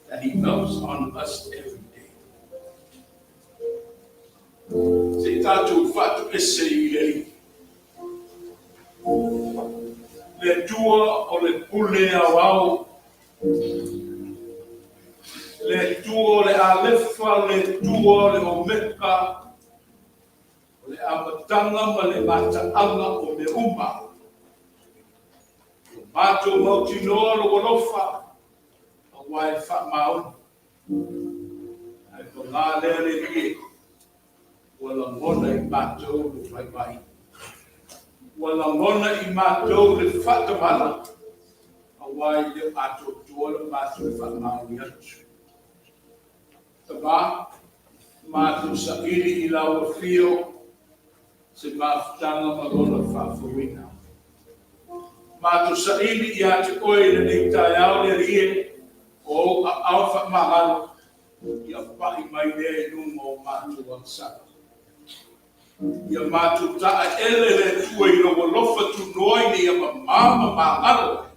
that He loves on us every day. Se i tatou faatuese i le Alii. Le Atua o le pule aoao, le Atua o le Alefa, le Atua o le Omeka, o le amataga ma le mataaga o mea uma. Ua matou mautinoa lou alofa, aua e faamaoni. Ae paga lea le Alii e, ua lagona i matou le vaivai. Ua lagona i matou le faatamala, aua e le o atoatoa le matou faamaoni atu. Tama, matou saili i lau afio se mafutaga ma lona faafouina. Matou saili ia te oe i lenei taeao le Alii e, o ou aao faamagalo ia pai mai lea i luga o matou agasala. Ia matou taeele le Atua i lou alofa tunoa ina ia mama ma magalo ai,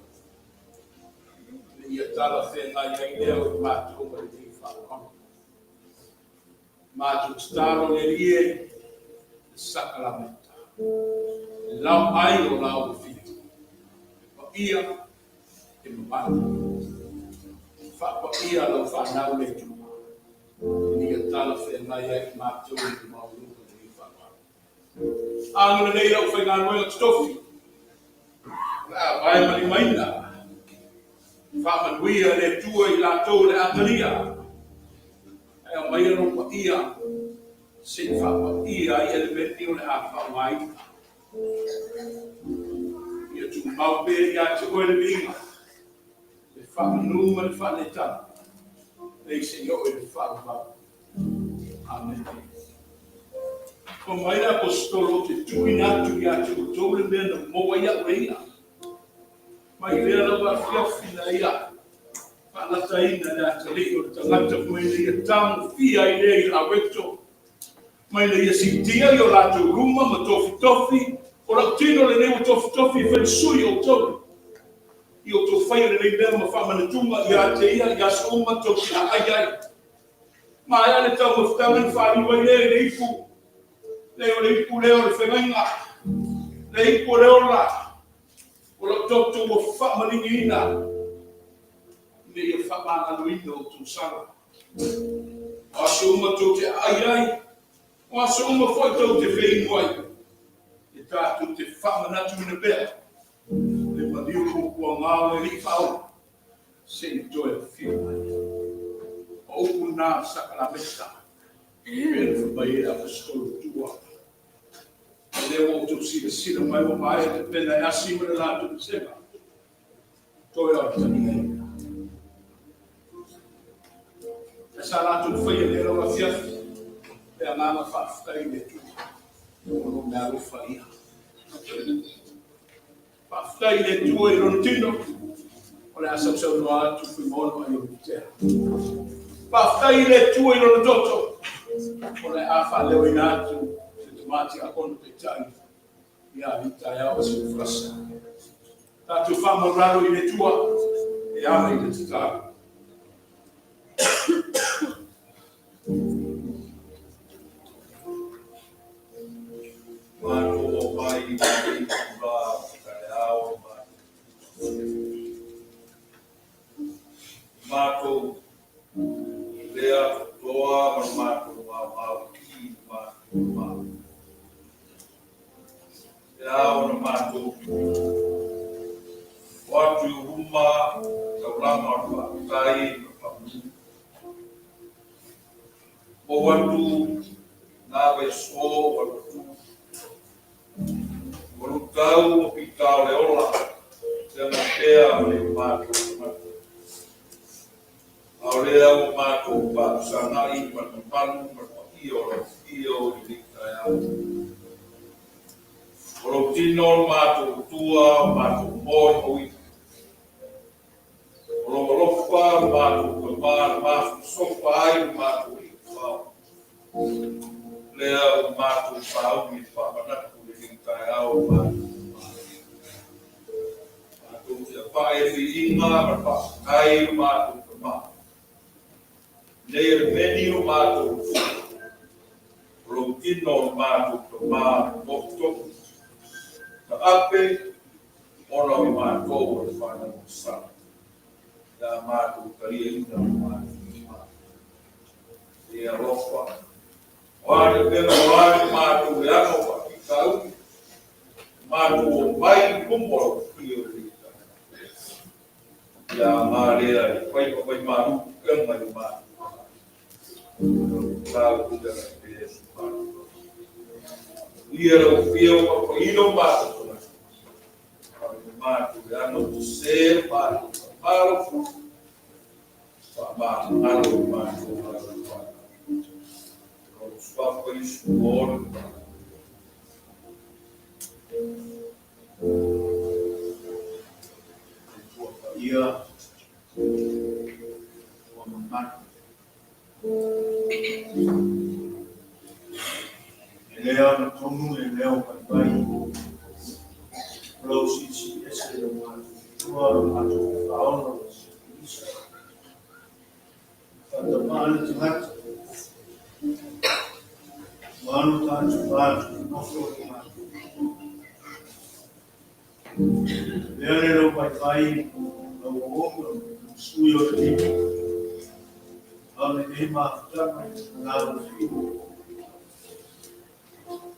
ina ia talafeagai ai lea o i matou ma lenei faaaloalo. Matou tatalo le Alii e, le sakalameta, le laumai o lau afio, e paia e mamalu. Faapaia lau fanau le Atua, ina ia talafeagai ai i matou i le maualuga o lenei faaaloalo. Agalelei lau faigaluega totofi, o le a vae ma limaina, faamanuia le Atua i latou o le a talia, ae aumaia lou paia se i faapaia ai elemeni o le a faaaogaina. Ia tumau pea ia te oe le viiga, le faamanu ma le faaletanu, nei se i oo i le faavavau. Amene. Fai mai le Aposetolo, ou te tuuina atu ia te outou le mea na maua ai au e ia. Mai lea lava afiafi na ia faalataina le atalii o le tagata mai na ia tagofia ai lea i le aweto, mai na ia siitia i o latou luma ma tofitofi, o lau tino lenei ua tofitofi e fai sui o outou. I outou faia lenei mea ma faamanatuga ia te ia i aso uma tou te aai ai. Maea le taumafataga na faaliu ai lea i le ipu, le o le ipu lea o le feagaiga, le ipu o le ola, o lau toto ua faamaligiina, ina ia faamagaloina outou sala. O aso uma tou te aai ai, o aso uma foi tou te feinu ai, e tatou te faamanatuina pea le maliu puapuaga o le Alii Faaola, se i toe afio mai. O upu na sakalameta, e pei ona fai mai ai le Aposetolo tua. O lea ua outou silasila mai ua maea tapena e asi ma le latou vasega, toe o le taliaina. Ae sa latou faia i lea lava afiafi, le agaga faafetai i le Atua, o lo meaalofa ia. Faafetai i le Atua i lona tino, o le a sausaunoa atu Fuimaono Aiolupotea. Faafetai i le Atua i lona toto, o le a faaleoina atu se tama tiakono taitai ia Alii Taeao Asilafalasa. Tatou faamaualalo i le Atua e ala i le tatalo. Matou omai i lenei itula o le taeao ma matou le atoatoa ma le matou maumau i le matou ma. E ao ona matou o atu i luma taulaga o le faafetai ma le faamanu. Ou atu na vaiaso ua alu atu. Ua luitau ma pitā o le ola, feagai pea ma nai o matou tagata. A o lea ua matou faafesagai ma le mamalu ma le paia o lau Afio i lenei taeao. O lou tino le matou Atua, o matou molimauina. O lou alofa le matou Tama na masofasofa ai le matou Alii. Lea ua matou sauni e faamanatu i lenei taeao o matou Tama. Matou te apae i le viiga ma le faafetai i lo matou Tama. Nei e le meni lo matou Atua, o lou tino o le matou Tama totofi, taape ona o i matou o le fanau masala. Ia matou taliaina o matou Tama. E alofa. O a ni avega o a ni matou leaga o faafitauli, matou omai i luma o lau Afio i lenei taeao. Ia aga lea e fai ma vaimalu puega i o matou tagata. Lau feagai pea so matou. Ia lau Afio papaina o matou tagata. Ave matou leaga o se matou faamalo. Faamagalo i matou lau O suafa Iesu o le Atua paia, Atua mamalu. E le agatonu e leo vaivai, o lau silisili ese lo matou Atua, lo matou Faaola, lo Isa. Faatamaa le tagata, ua alu tatou va nofo le matou Atua. Lea le lau vaivai, lau auauna, sui o le lima. Ao lenei mafutaga i le lau afio.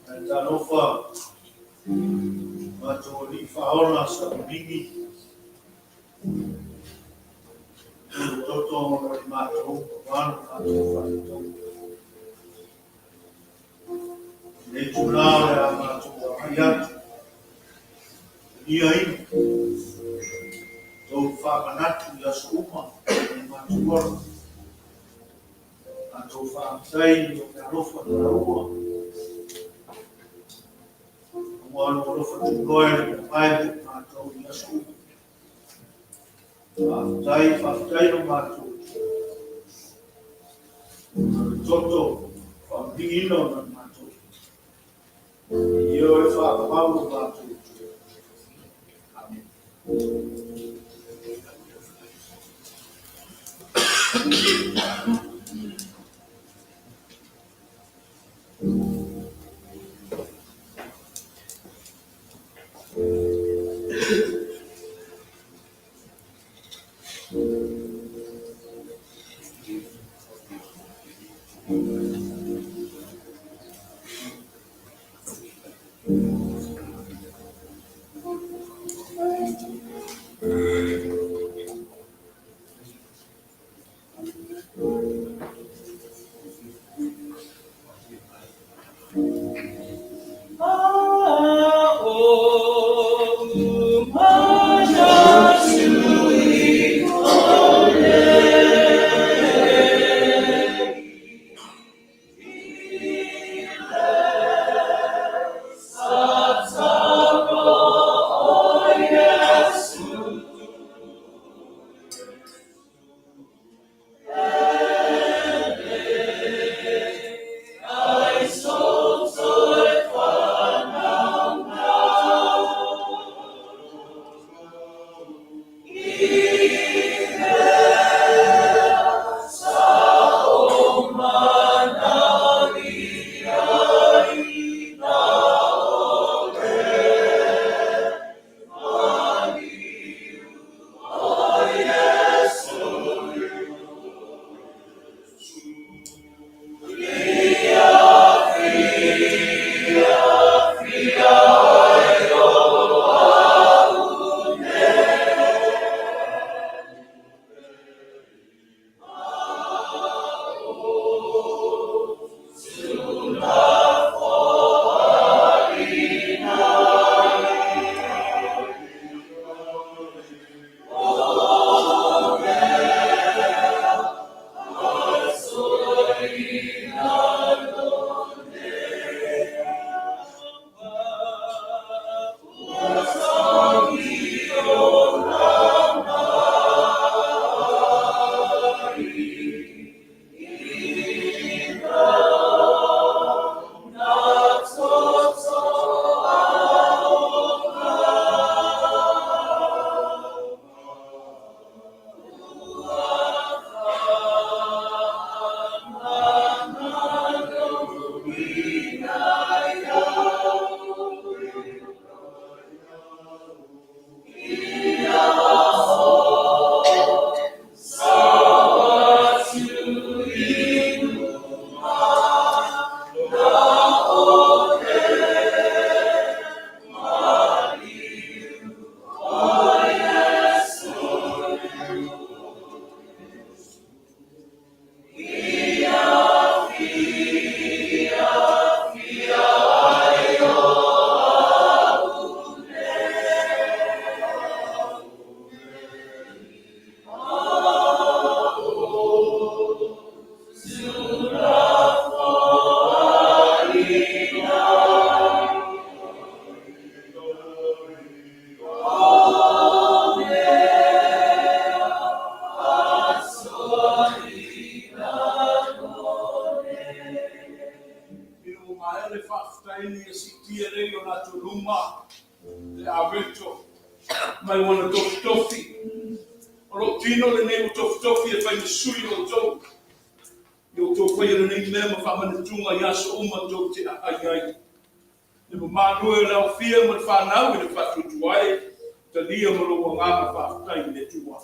Ae talofa matou alii faaola sa mingi. Ulu toto o le matou, aua lo matou faatautoga. Nei tula o le a matou agai atu. Ia ina. Tou faamanatu i aso uma o matou ola. Matou faafetai i o alofa taua. Ua lou alofa tunoa e le mamae mo matou i aso uma. Faafetai, faafetai lo matou. O le toto faamaligiina o na matou. Ia o e whakamau o matou. Amen. Ah, oh, Mai ua na tofitofi. O lou tino lenei ua tofitofi e fai ma sui o outou. Ia outou faia lenei mea ma faamanatuga i aso uma tou te aai ai. Le mamalu e o le aofia ma le fanau i le faatuatua e, talia ma lou agaga faafetai i le Atua.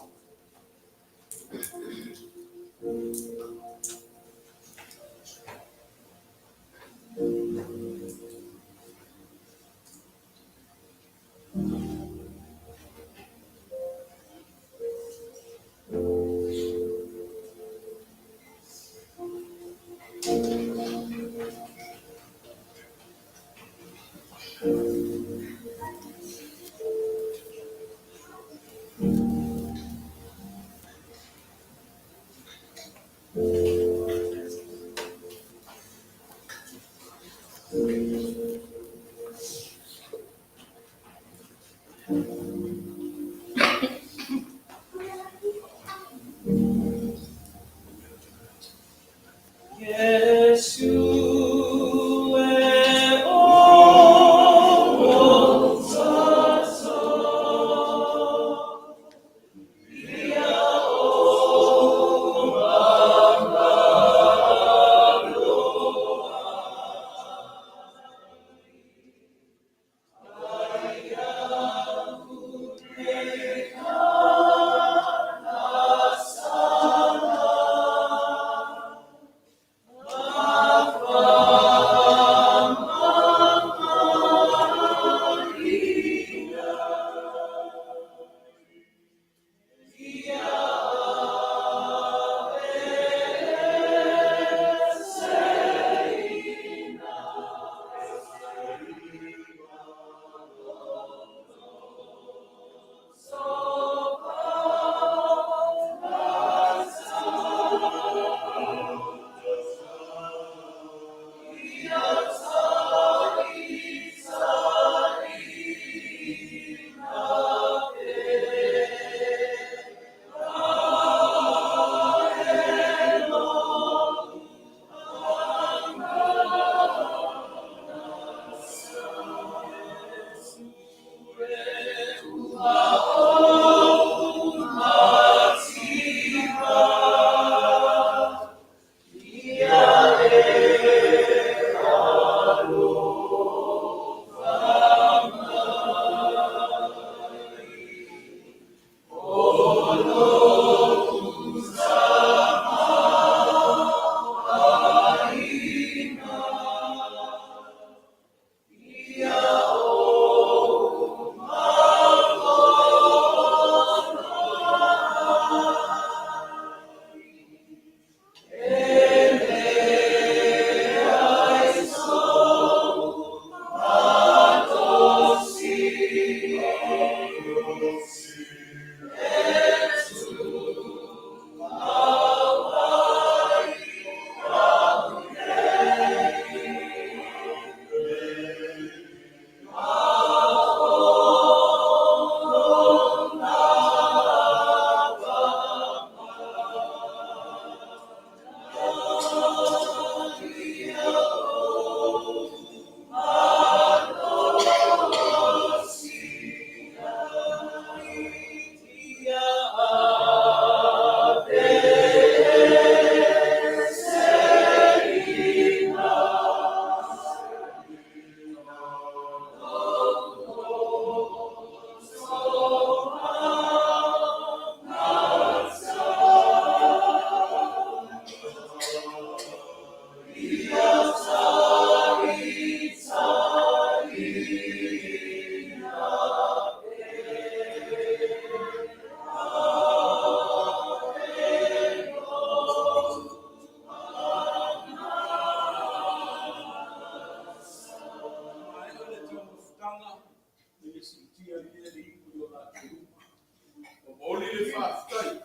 Momoli le faafetai.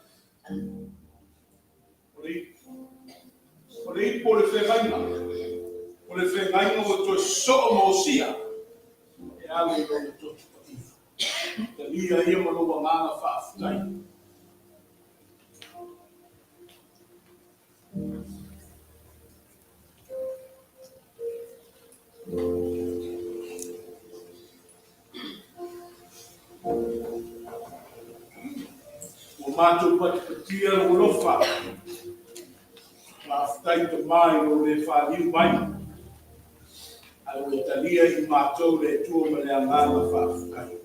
O le ipu o le feagaiga, o le feagaiga ua toe sosoo ma osia e ala i lona toto paia. Talia ia ma lou agaga faafetai. matou patipatia lou alofa. Faafetai Tama i lou le faaliu mai, ae ua e talia i matou le Atua ma le agaga faafetai.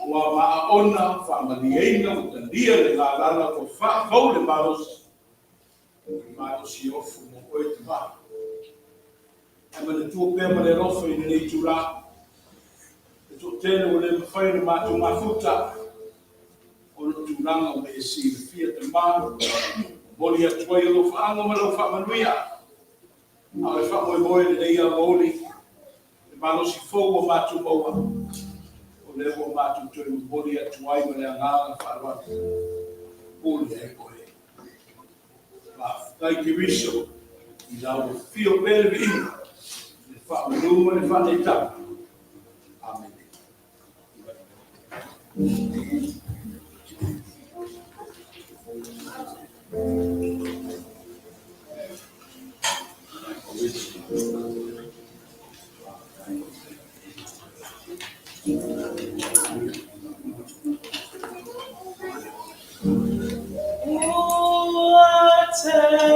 Ua maaona faamalieina ua talia le galala ua faafou le malosi, o le malosi e ofo mo oe Tama. Ae manatua pea ma le alofa i lenei itula, le toatele ua le mafai ona matou mafuta, ona o tulaga ua e silafia Tama, momoli atu ai alofaaga ma lau faamanuia. A o le faamoemoe i lenei aoauli, le malosi fou ua matou maua, o lea ua matou toe momoli atu ai ma le agaga faaaloalo, pule ai oe. Faafetai Keriso, i lau afio pea le viiga, le faamanu ma le faaneetaga. Amene. Ua tele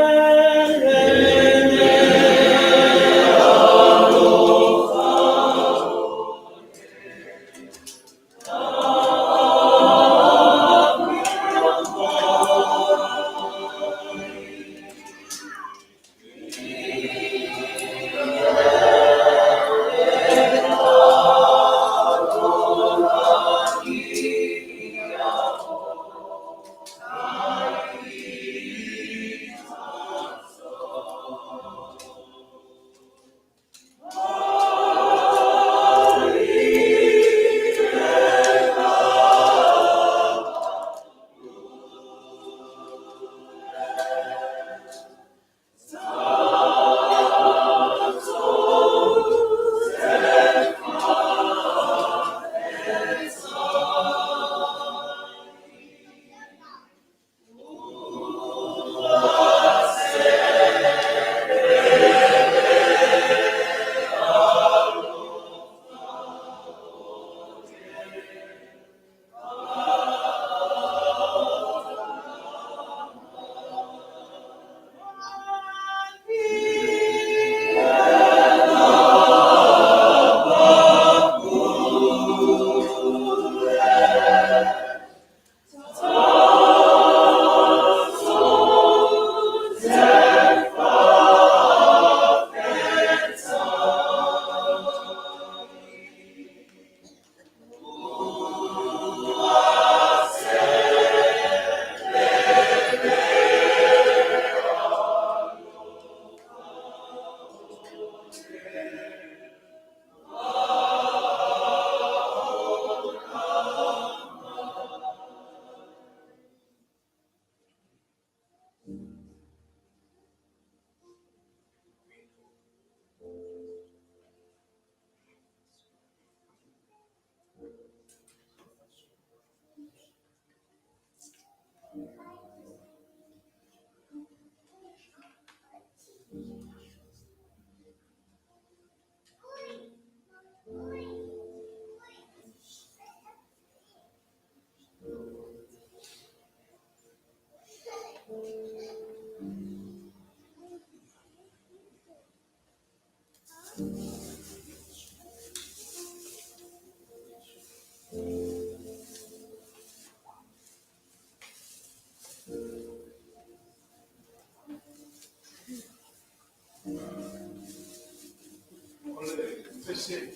O le Efese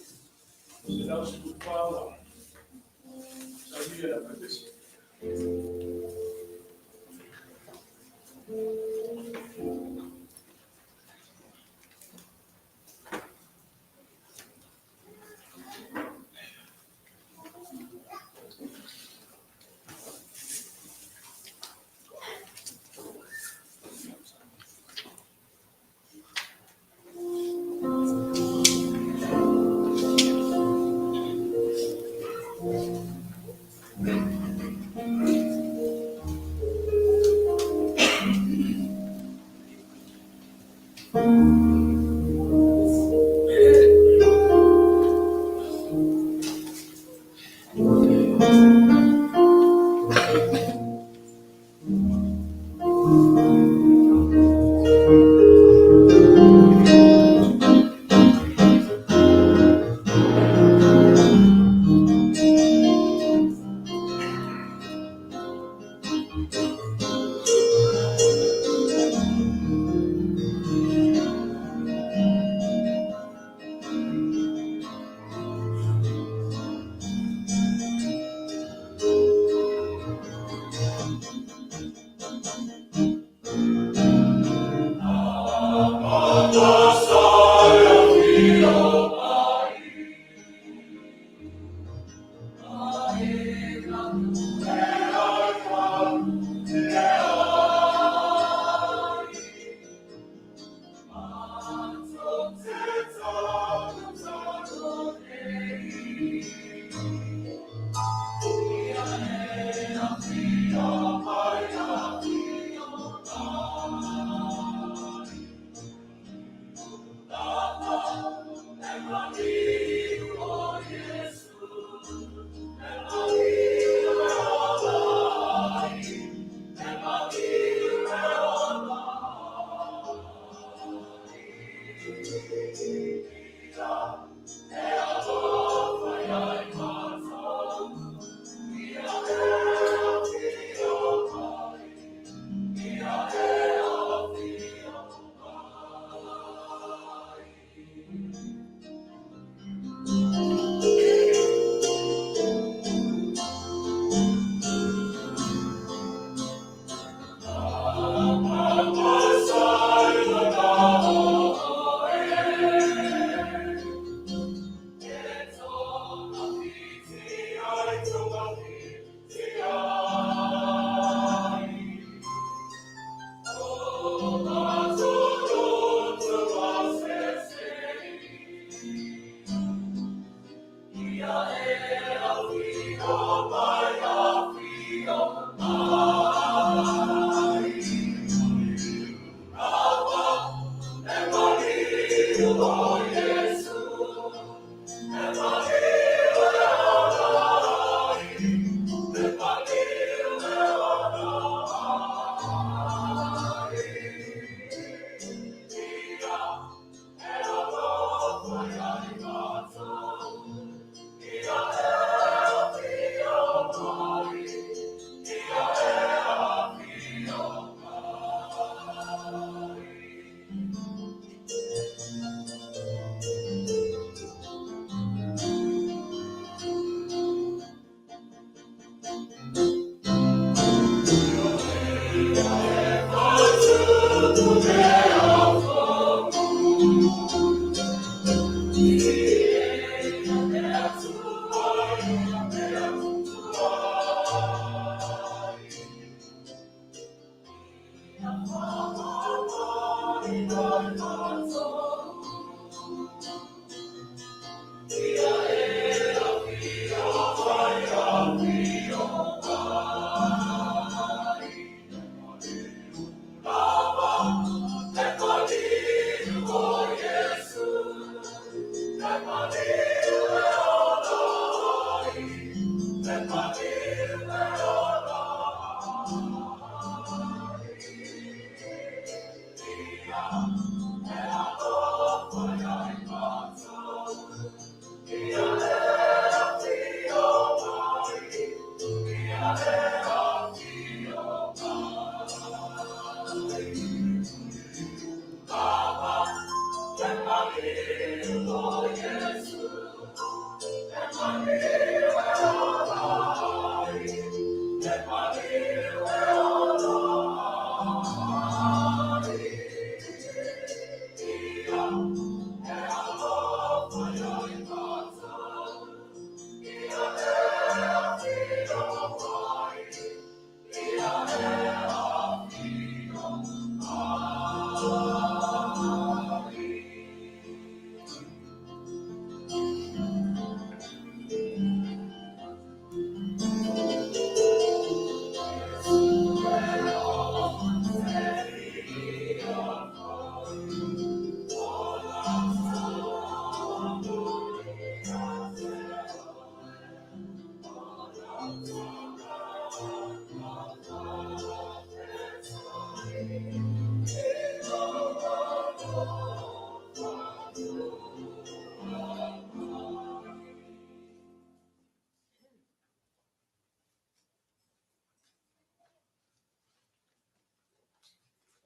114 ua saunia e le Au Efese.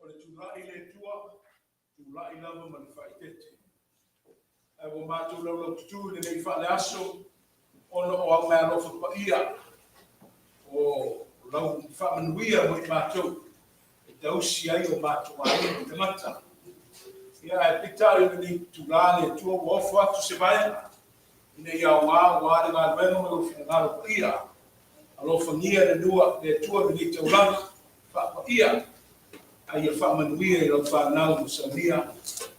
O le tulai i le Atua, tulai lava ma le faaeteete. Ae ua matou laulaututu i lenei faaleaso ona o au meaalofa paia o lau faamanuia mo i matou e tausi ai o matou aiga ma tagata. Ia, ae peitai o lenei itula le Atua ua ofo atu se vaega ina ia aoga aua le galuega ma lou finagalo paia. Alofagia le Lua, le Atua lenei taulaga faapaia, a ia faamanuia i lau fanau ma saunia,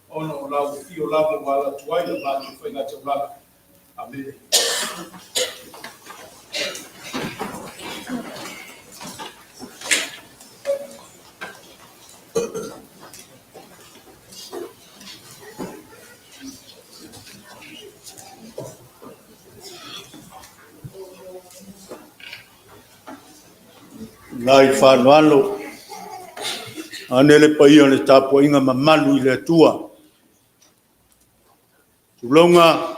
ona o lau afio lava ua ala atu ai la matou faiga taulaga. Amene. Nai faaaloalo, ane le paia o le tapuaiga mamalu i le Atua. Tulouna,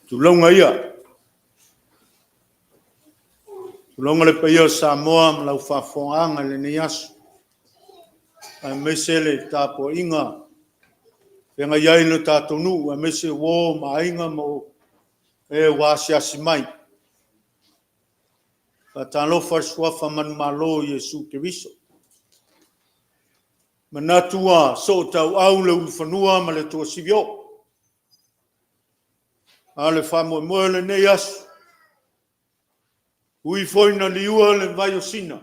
tulouna ia. Tulouna le paia o Samoa ma lau faafofogaaga i lenei aso, aemaise le tapuaiga o feagai ai lo tatou nuu, aemaise uo ma aiga ma e ua asiasi mai. Faatalofa i le Suafa manumalo o Iesu Keriso. Manatu ua sootauau le ulufanua ma le tuasivi oo. A o le faamoemoe o lenei aso, ui foi ina liua le vai o Sina,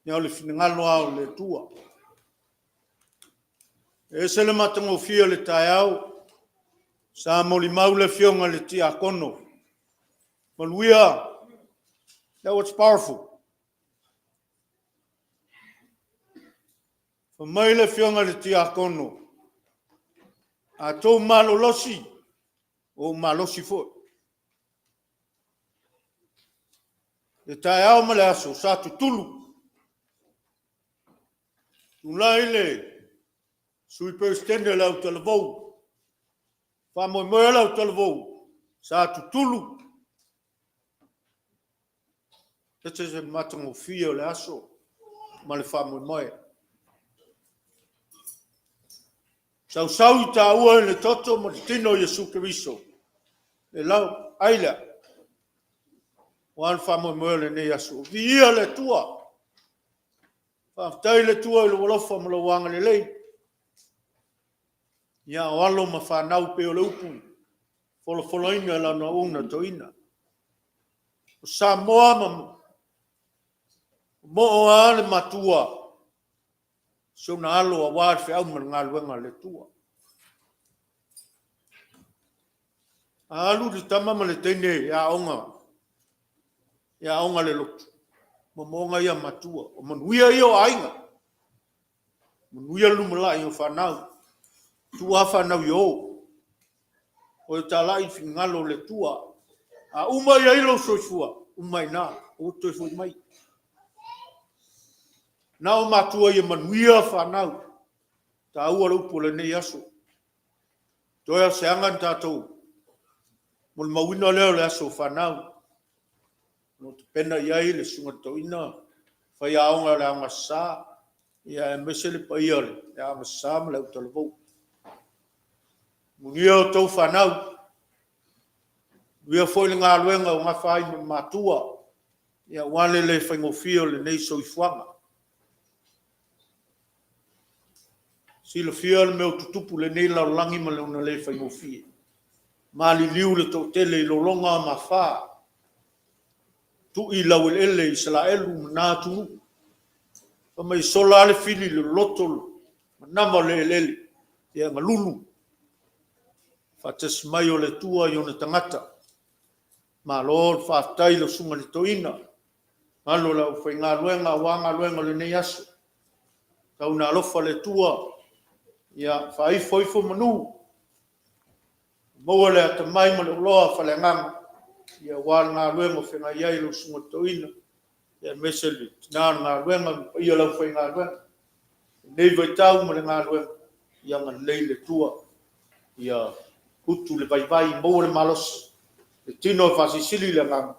ia o le finagalo lava o le Atua. E ese le matagofie o le taeao, sa molimau le afioga i le Tiakono, Manuia, that was powerful. Fai mai le afioga i le Tiakono, a outou malolosi, ua ou malosi foi. Le taeao ma le aso sa tutulu. Tulai le Sui Peresetene o le autalavou, faamoemoe le autalavou, sa tutulu. E ese le matagofie o le aso ma le faamoemoe. Sausau i taua i le toto ma le tino o Iesu Keriso, le lau ai lea, aua le faamoemoe o lenei aso. Viia le Atua! Faafetai i le Atua i lou alofa ma lou agalelei. Ia, o alo ma fanau e pei o le upu na folafolaina e lana auauna toeaina. O Samoa ma moo lava le matua si ona alo aua le feau ma le galuega a le Atua. A alu le tama ma le teine e aoga, e aoga i le lotu, o moomooga ia a matua, o manuia ia o aiga, manuia le lumanai o fanau. Tuu lava fanau i o, o e talai le finagalo o le Atua. A uma i ai lou soifua, uma ai i ina, aua le toe foi mai. Na o matua ia manuia fanau. E taua le upu o lenei aso. Toe lava o se aga ona tatou molimauina lea o le aso o fanau. O lo o tapena i ai le susuga i le toeaina, faiaoga o le Aoga Sa, aemaise le paia o le Aoga Sa ma le autalavou. Manuia outou fanau, manuia foi le galuega o gafa ai ma matua, aua le le faigofie o lenei soifuaga. Silafia le mea o tutupu i lenei lalolagi ma lona le faigofie. Maliliu le toatele i lologa ma afa, tui i laueleele o Isaraelu ma na atunuu. Fai mai e sola lava le fili i le loloto manava o le eleele, ia galulu. Faatasi mai o le Atua i ona tagata. Malo faafetai i lau susuga i le toeaina, mamalu o le aufaigaluega aua galuega o lenei aso. Tau ina alofa le Atua ia faaifo ifo manu, maua le atamai ma le oloa faale-Agaga aua le galuega o feagai ai lau susuga i le toeaina, aemaise le tina o le galuega ma le paia o le aufaigaluega. I lenei vaitau ma le galuega, ia agalelei le Atua ia utu le vaivai, maua le malosi, le tino e faasilisili le agaga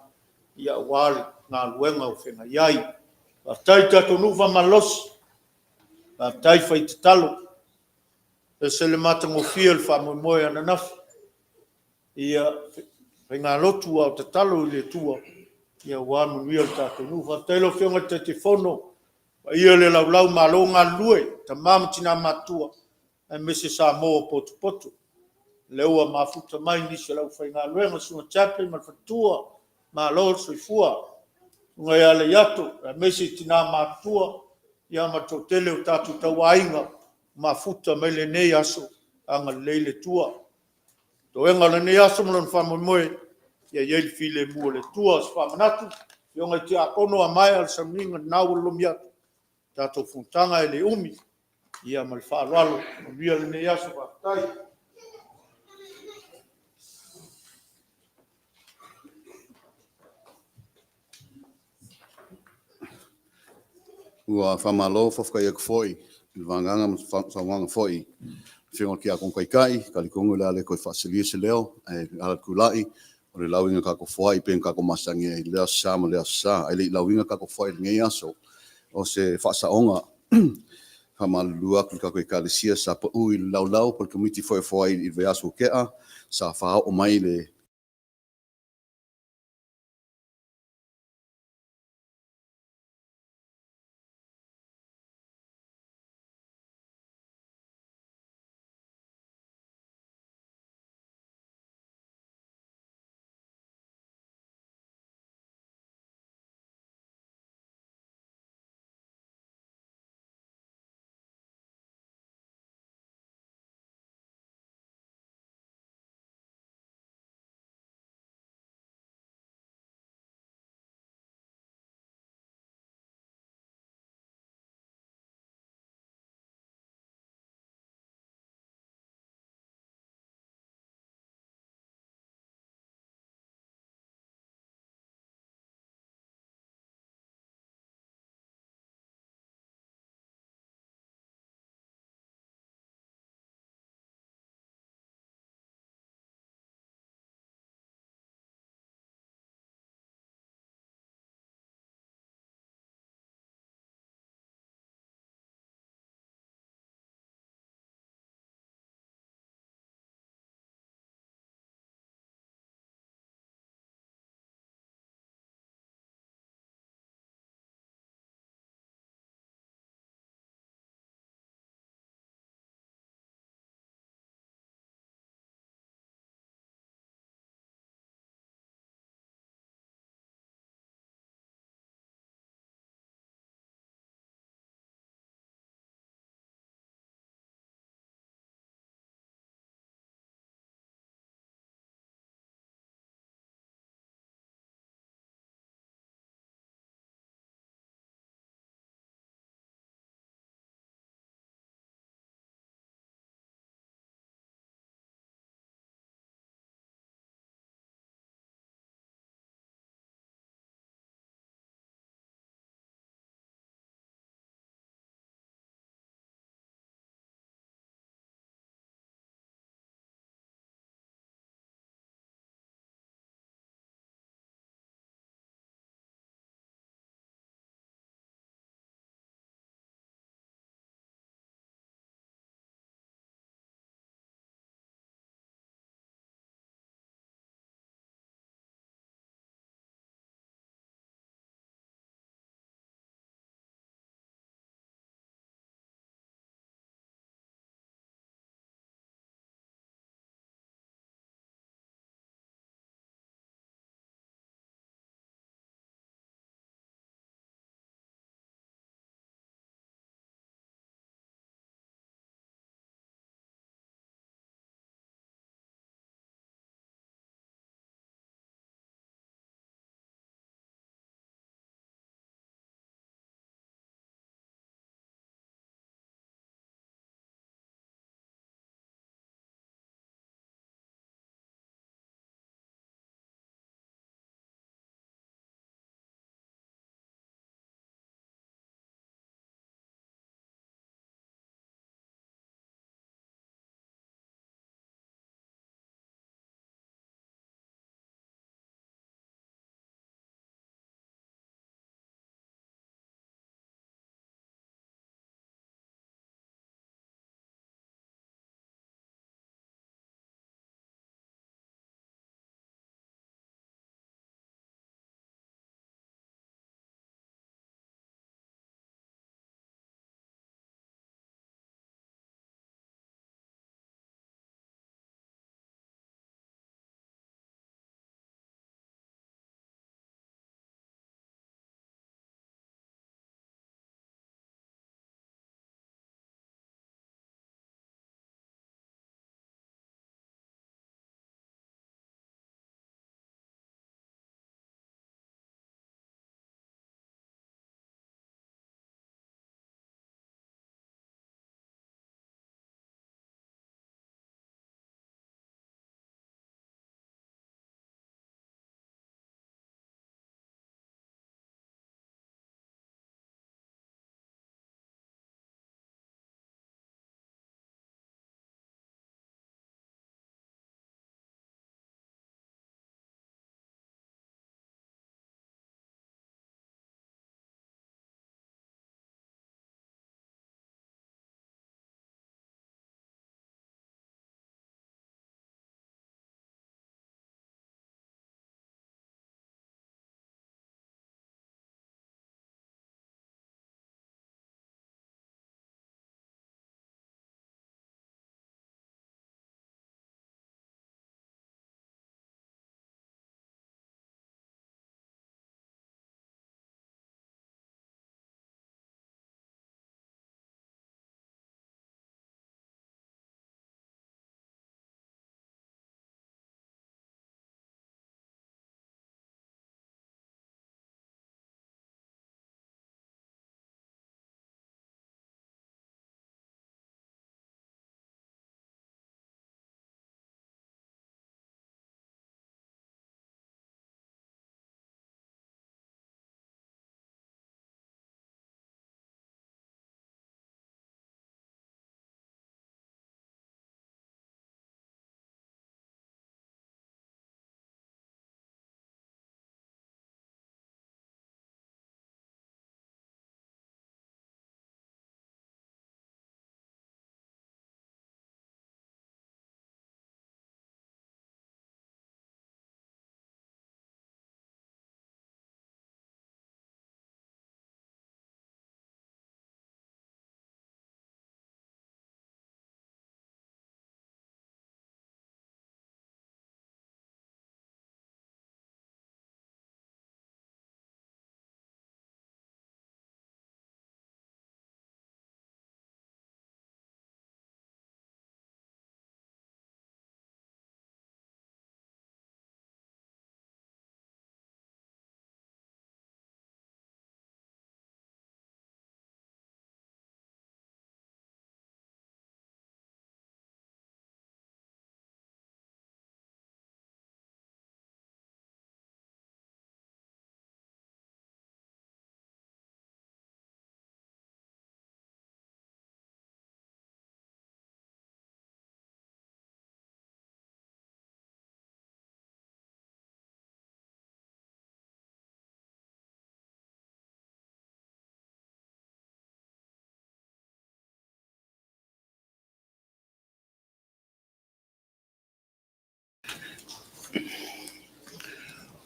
aua le galuega o feagai ai. Faafetai i le tatou nuu faamalolosi, faafetai fai tatalo, e ese le matagofie o le faamoemoe ananafi. Ia, faigalotu a o tatalo i le Atua aua le manuia o le tatou nuu. Faafetai i lau Afioga i le Taitaifono, paia i le laulau, malo galulue tama ma tina matutua, aemaise Samoa ua potopoto. O lea ua mafuta mai nisi o le aufaigaluega, le Susuga Chaplin ma le faletua. Malo le soifua. Susuga ia Leiato, aemaise i tina matutua, ia ma le toatele o tatou tauaiga ua mafuta mai lenei aso, agalelei le Atua. Toega o lenei aso ma lona faamoemoe, ia i ai le filemu o le Atua. O se faamanatu, afioga i Tiakono a maea le sauniga lena ua lolomi atu, tatou fonotaga e le umi. Ia ma le faaaloalo, manuia lenei aso. Faafetai. Ua faamalo faafetai atu foi i le vagaga ma le saunoaga foi i le Afioga i le Tiakono Taitai. E talitonu o le a le toe faasilia se leo, ae ala ona tulai, o le lauina o le tatou foai pei ona tatou masani ai i lea Aso Sa ma lea Aso Sa. Ae le i lauina le tatou foai i lenei aso, o se faasaoga, e faamalulu atu i le tatou Ekalesia sa pau i le laulau po o le Komiti foi o le foai i le vaiaso ua tea, sa faaoo mai le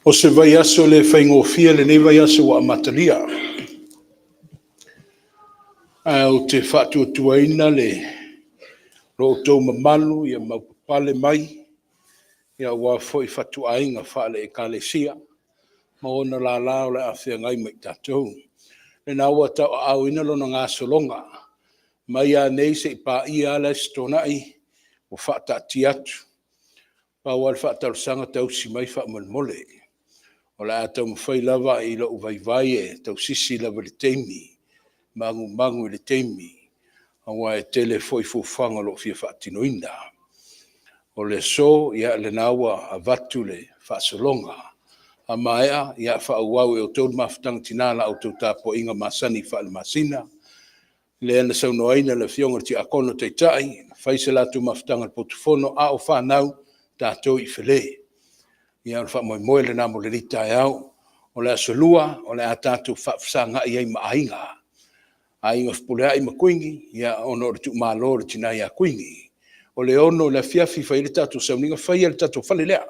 O se vaiaso le faigofie lenei vaiaso ua amatalia. Ae ou te faatuatuaina le lo outou mamalu ia maupapale mai, ia aua foi fatuaiga faale-Ekalesia ma ona lala o le a feagai ma i tatou. Lena ua tauaaoina lona gasologa mai lava nei seia paia le Aso Toonai ua faataatia atu. Pau lava le faatalosaga, tausi mai faamolemole. O le a taumafai lava i lou vaivai e tausisi lava i le taimi, manumanu i le taimi, aua e tele foi fuafuaga o lo o fia faatinoina. O le aso, ia lena ua avatu le faasologa, a maea, ia faaauau e outou le mafutaga tina i la outou tapuaiga masani faale-masina, lea na saunoaina e le Afioga i le Tiakono Taitai, fai se latou mafutaga i le potu fono, a o fanau, tatou i Fale. Ia o le faamoemoe lena mo lenei taeao. O le aso Lua, o le a tatou faafesagai ai ma aiga, Aiga Fepuleai ma Kuini, ona o le tuumalo o le tina ia Kuini. O le 6:00 i le afiafi fai ai le tatou sauniga, fai lava i le tatou fale lea.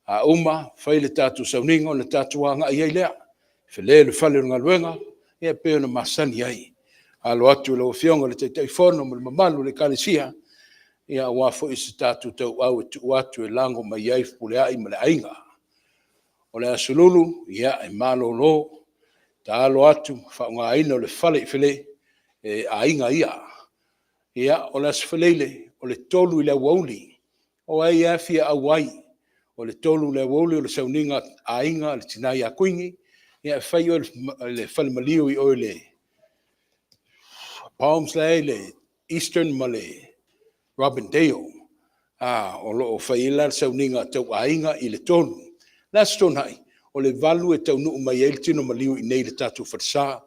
A uma fai le tatou sauniga ona tatou agai ai lea i Fale i le fale o le galuega e pei ona masani ai. Alo atu i lau Afioga i le Taitaifono ma le mamalu o le Ekalesia, aua foi se tatou tauau e tuu atu e lago mai ai Fepuleai ma le aiga. O le Aso Lulu, ia e malolo, taalo atu i le faaaogaina o le fale i Fale e aiga ia. Ia, o le Aso Faraile, o le 3:00 i le aoauli, o ai lava e fia auai, o le 3:00 i le aoauli o le sauniga a aiga a le tina ia Kuini, e fai i le fale maliu i o i le Palms la e i le Eastern ma le Robindale, o lo o fai ai la le sauniga tauaiga i le 3:00. O le Aso Toonai, o le 8:00 e taunuu mai ai le tino maliu i inei i le tatou falesa.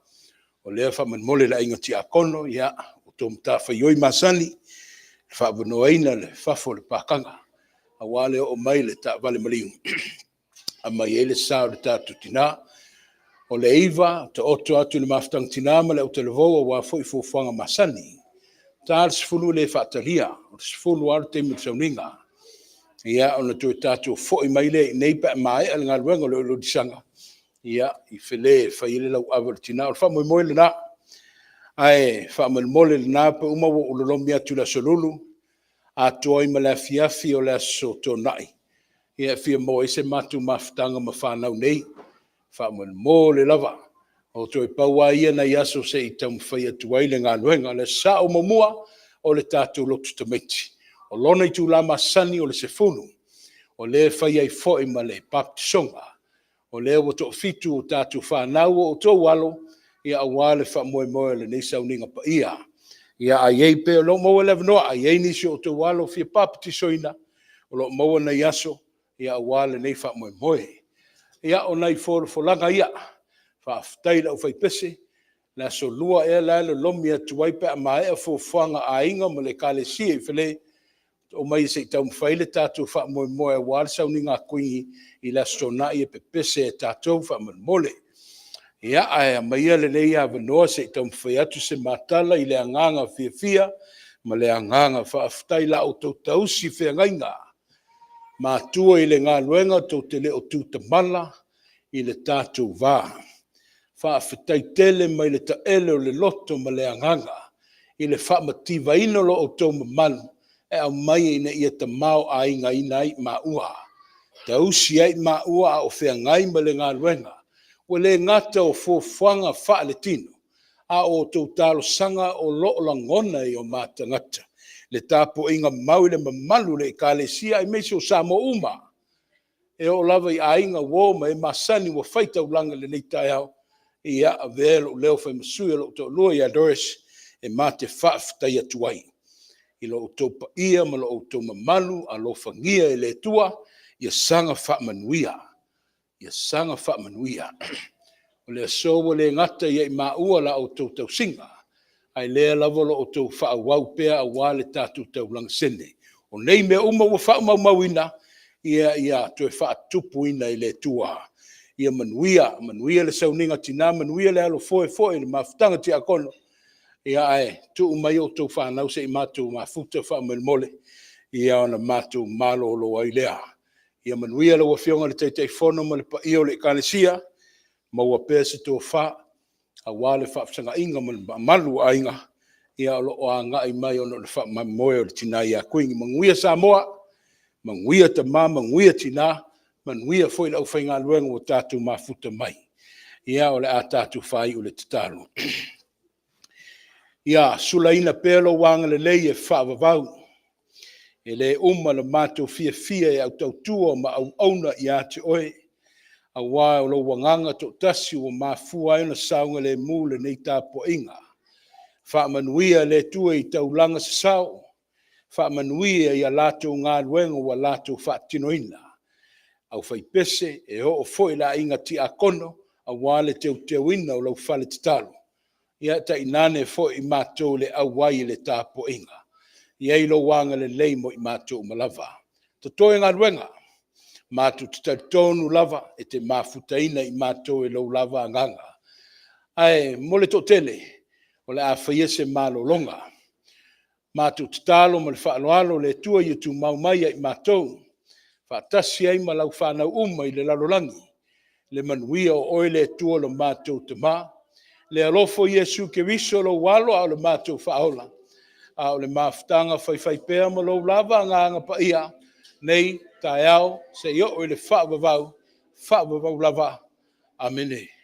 O lea faamolemole le aiga tiakono, ia la outou matafaioi masani, le faaavanoaina o le fafo o le pakaga aua le oo mai o le taavale maliu e aumai ai le sa o le tatou tina. O le 9:00, taoto atu i le mafutaga a tina ma le autalavou aua foi fuafuaga masani. E ta le 10:00 e le faatalia, o le 10:00 lava le taimi o le sauniga. Ia ona toe tatou foi mai lea i inei pe a maea le galuega o le oliolisaga i Fale e fai ai le lauave o le tina. O le faamoemoe lena, ae faamolemole lena pe uma ua ou lolomi atu i le Aso Lulu atoa ai ma le afiafi o le Aso Toonai, e fia maua ai se matou mafutaga ma fanau nei, faamolemole lava. Toe pau lava ia o nai aso se i taumafai atu ai le galuega. O le Aso Sa muamua, o le tatou lotu tamaiti. O lona itula masani o le 10:00, o lea e fai ai foi ma le papatisoga. O lea ua toafitu a tatou fanau, o outou alo, aua le faamoemoe o lenei sauniga paia. Ia a i ai pea, o lo o maua le avanoa, a i ai nisi o outou alo o fia papatisoina, o lo o maua nai aso aua lenei faamoemoe. Ia, o nai folafolaga ia, faafetai i le aufaipese. O le Aso Lua ea la e lolomi atu ai pe a maea fuafuaga a aiga ma le Ekalesia i Fale, omai se i taumafai le tatou faamoemoe aua le sauniga a Kuini i le Aso Toonai e pepese e tatou faamolemole. Ia, ae aumaia lenei avanoa se i taumafai atu se matala i le agaga fiafia ma le agaga faafetai i la outou tausi feagaiga matua i le galuega, tou te le o tutamala i le tatou va. Faafetai tele mai le taele o le loto ma le agaga i le faamativaina o lo outou mamalu e aumai ina ia tamaoaigaina ai maua, tausi ai maua a o feagai ma le galuega. Ua le gata o fuafuaga faaletino, a o outou talosaga o lo o lagona e o ma tagata le tapuaiga mau i le mamalu o le Ekalesia aemaise o Samoa uma, e oo lava i aiga, uo ma e masani ua fai taulaga i lenei taeao. Ia avea lou leo fai ma sui o lou toalua ia Doris e ma te faafetai atu ai i lo outou paia ma lo outou mamalu. Alofagia e le Atua ia saga faamanuia, ia saga faamanuia. O le aso ua le gata ia i maua la outou tausiga, a o lea lava o lo o outou faaauau pea aua le tatou taulaga sene. O nei mea uma ua faamaumauina, ia toe faatupuina e le Atua. Ia manuia, manuia le sauniga a tina, manuia le alofoe foi i le mafutaga a tiakono, ae tuu mai outou fanau se i matou mafuta faamolemole, ia ona matou malolo ai lea. Ia manuia lau Afioga i le Taitaifono ma le paia o le Ekalesia, maua pea se tofa aua le faafesagaiga ma le mamalu o aiga o lo o agai mai ona o le faamoemoe o le tina ia Kuini. Manuia Samoa, manuia tama, manuia tina, manuia foi le aufaigaluega ua tatou mafuta mai. Ia, o le a tatou faaiu i le tatalo. Ia sulaina pea lou agalelei e faavavau. E le uma lo matou fiafia e au tautua ma auauna ia te Oe, aua o lou Agaga toatasi ua mafua ai ona saogalemu lenei tapuaiga. Faamanuia le Atua i taulaga sasao, faamanuia i a latou galuega ua latou faatinoina, aufaipese, e oo foi i le aiga tiakono aua le teuteuina o lau fale tatalo, ia tainane foi i matou le auai i le tapuaiga. I ai lou agalelei mo i matou uma lava. Totoe galuega, matou te talitonu lava e te mafutaina i matou e lou lava Agaga. Ae mo le toatele, o le a faia se malologa. Matou tatalo ma le faaaloalo le Atua ia tumau mai ia i matou, faatasi ai ma lau fanau uma i le lalolagi, le manuia o Oe le Atua lo matou Tama, le alofa o Iesu Keriso lou Alo a o le matou Faaola, a o le mafutaga faifaipea ma lou lava Agaga Paia, nei, taeao, seia oo i le faavavau, faavavau lava. Amene.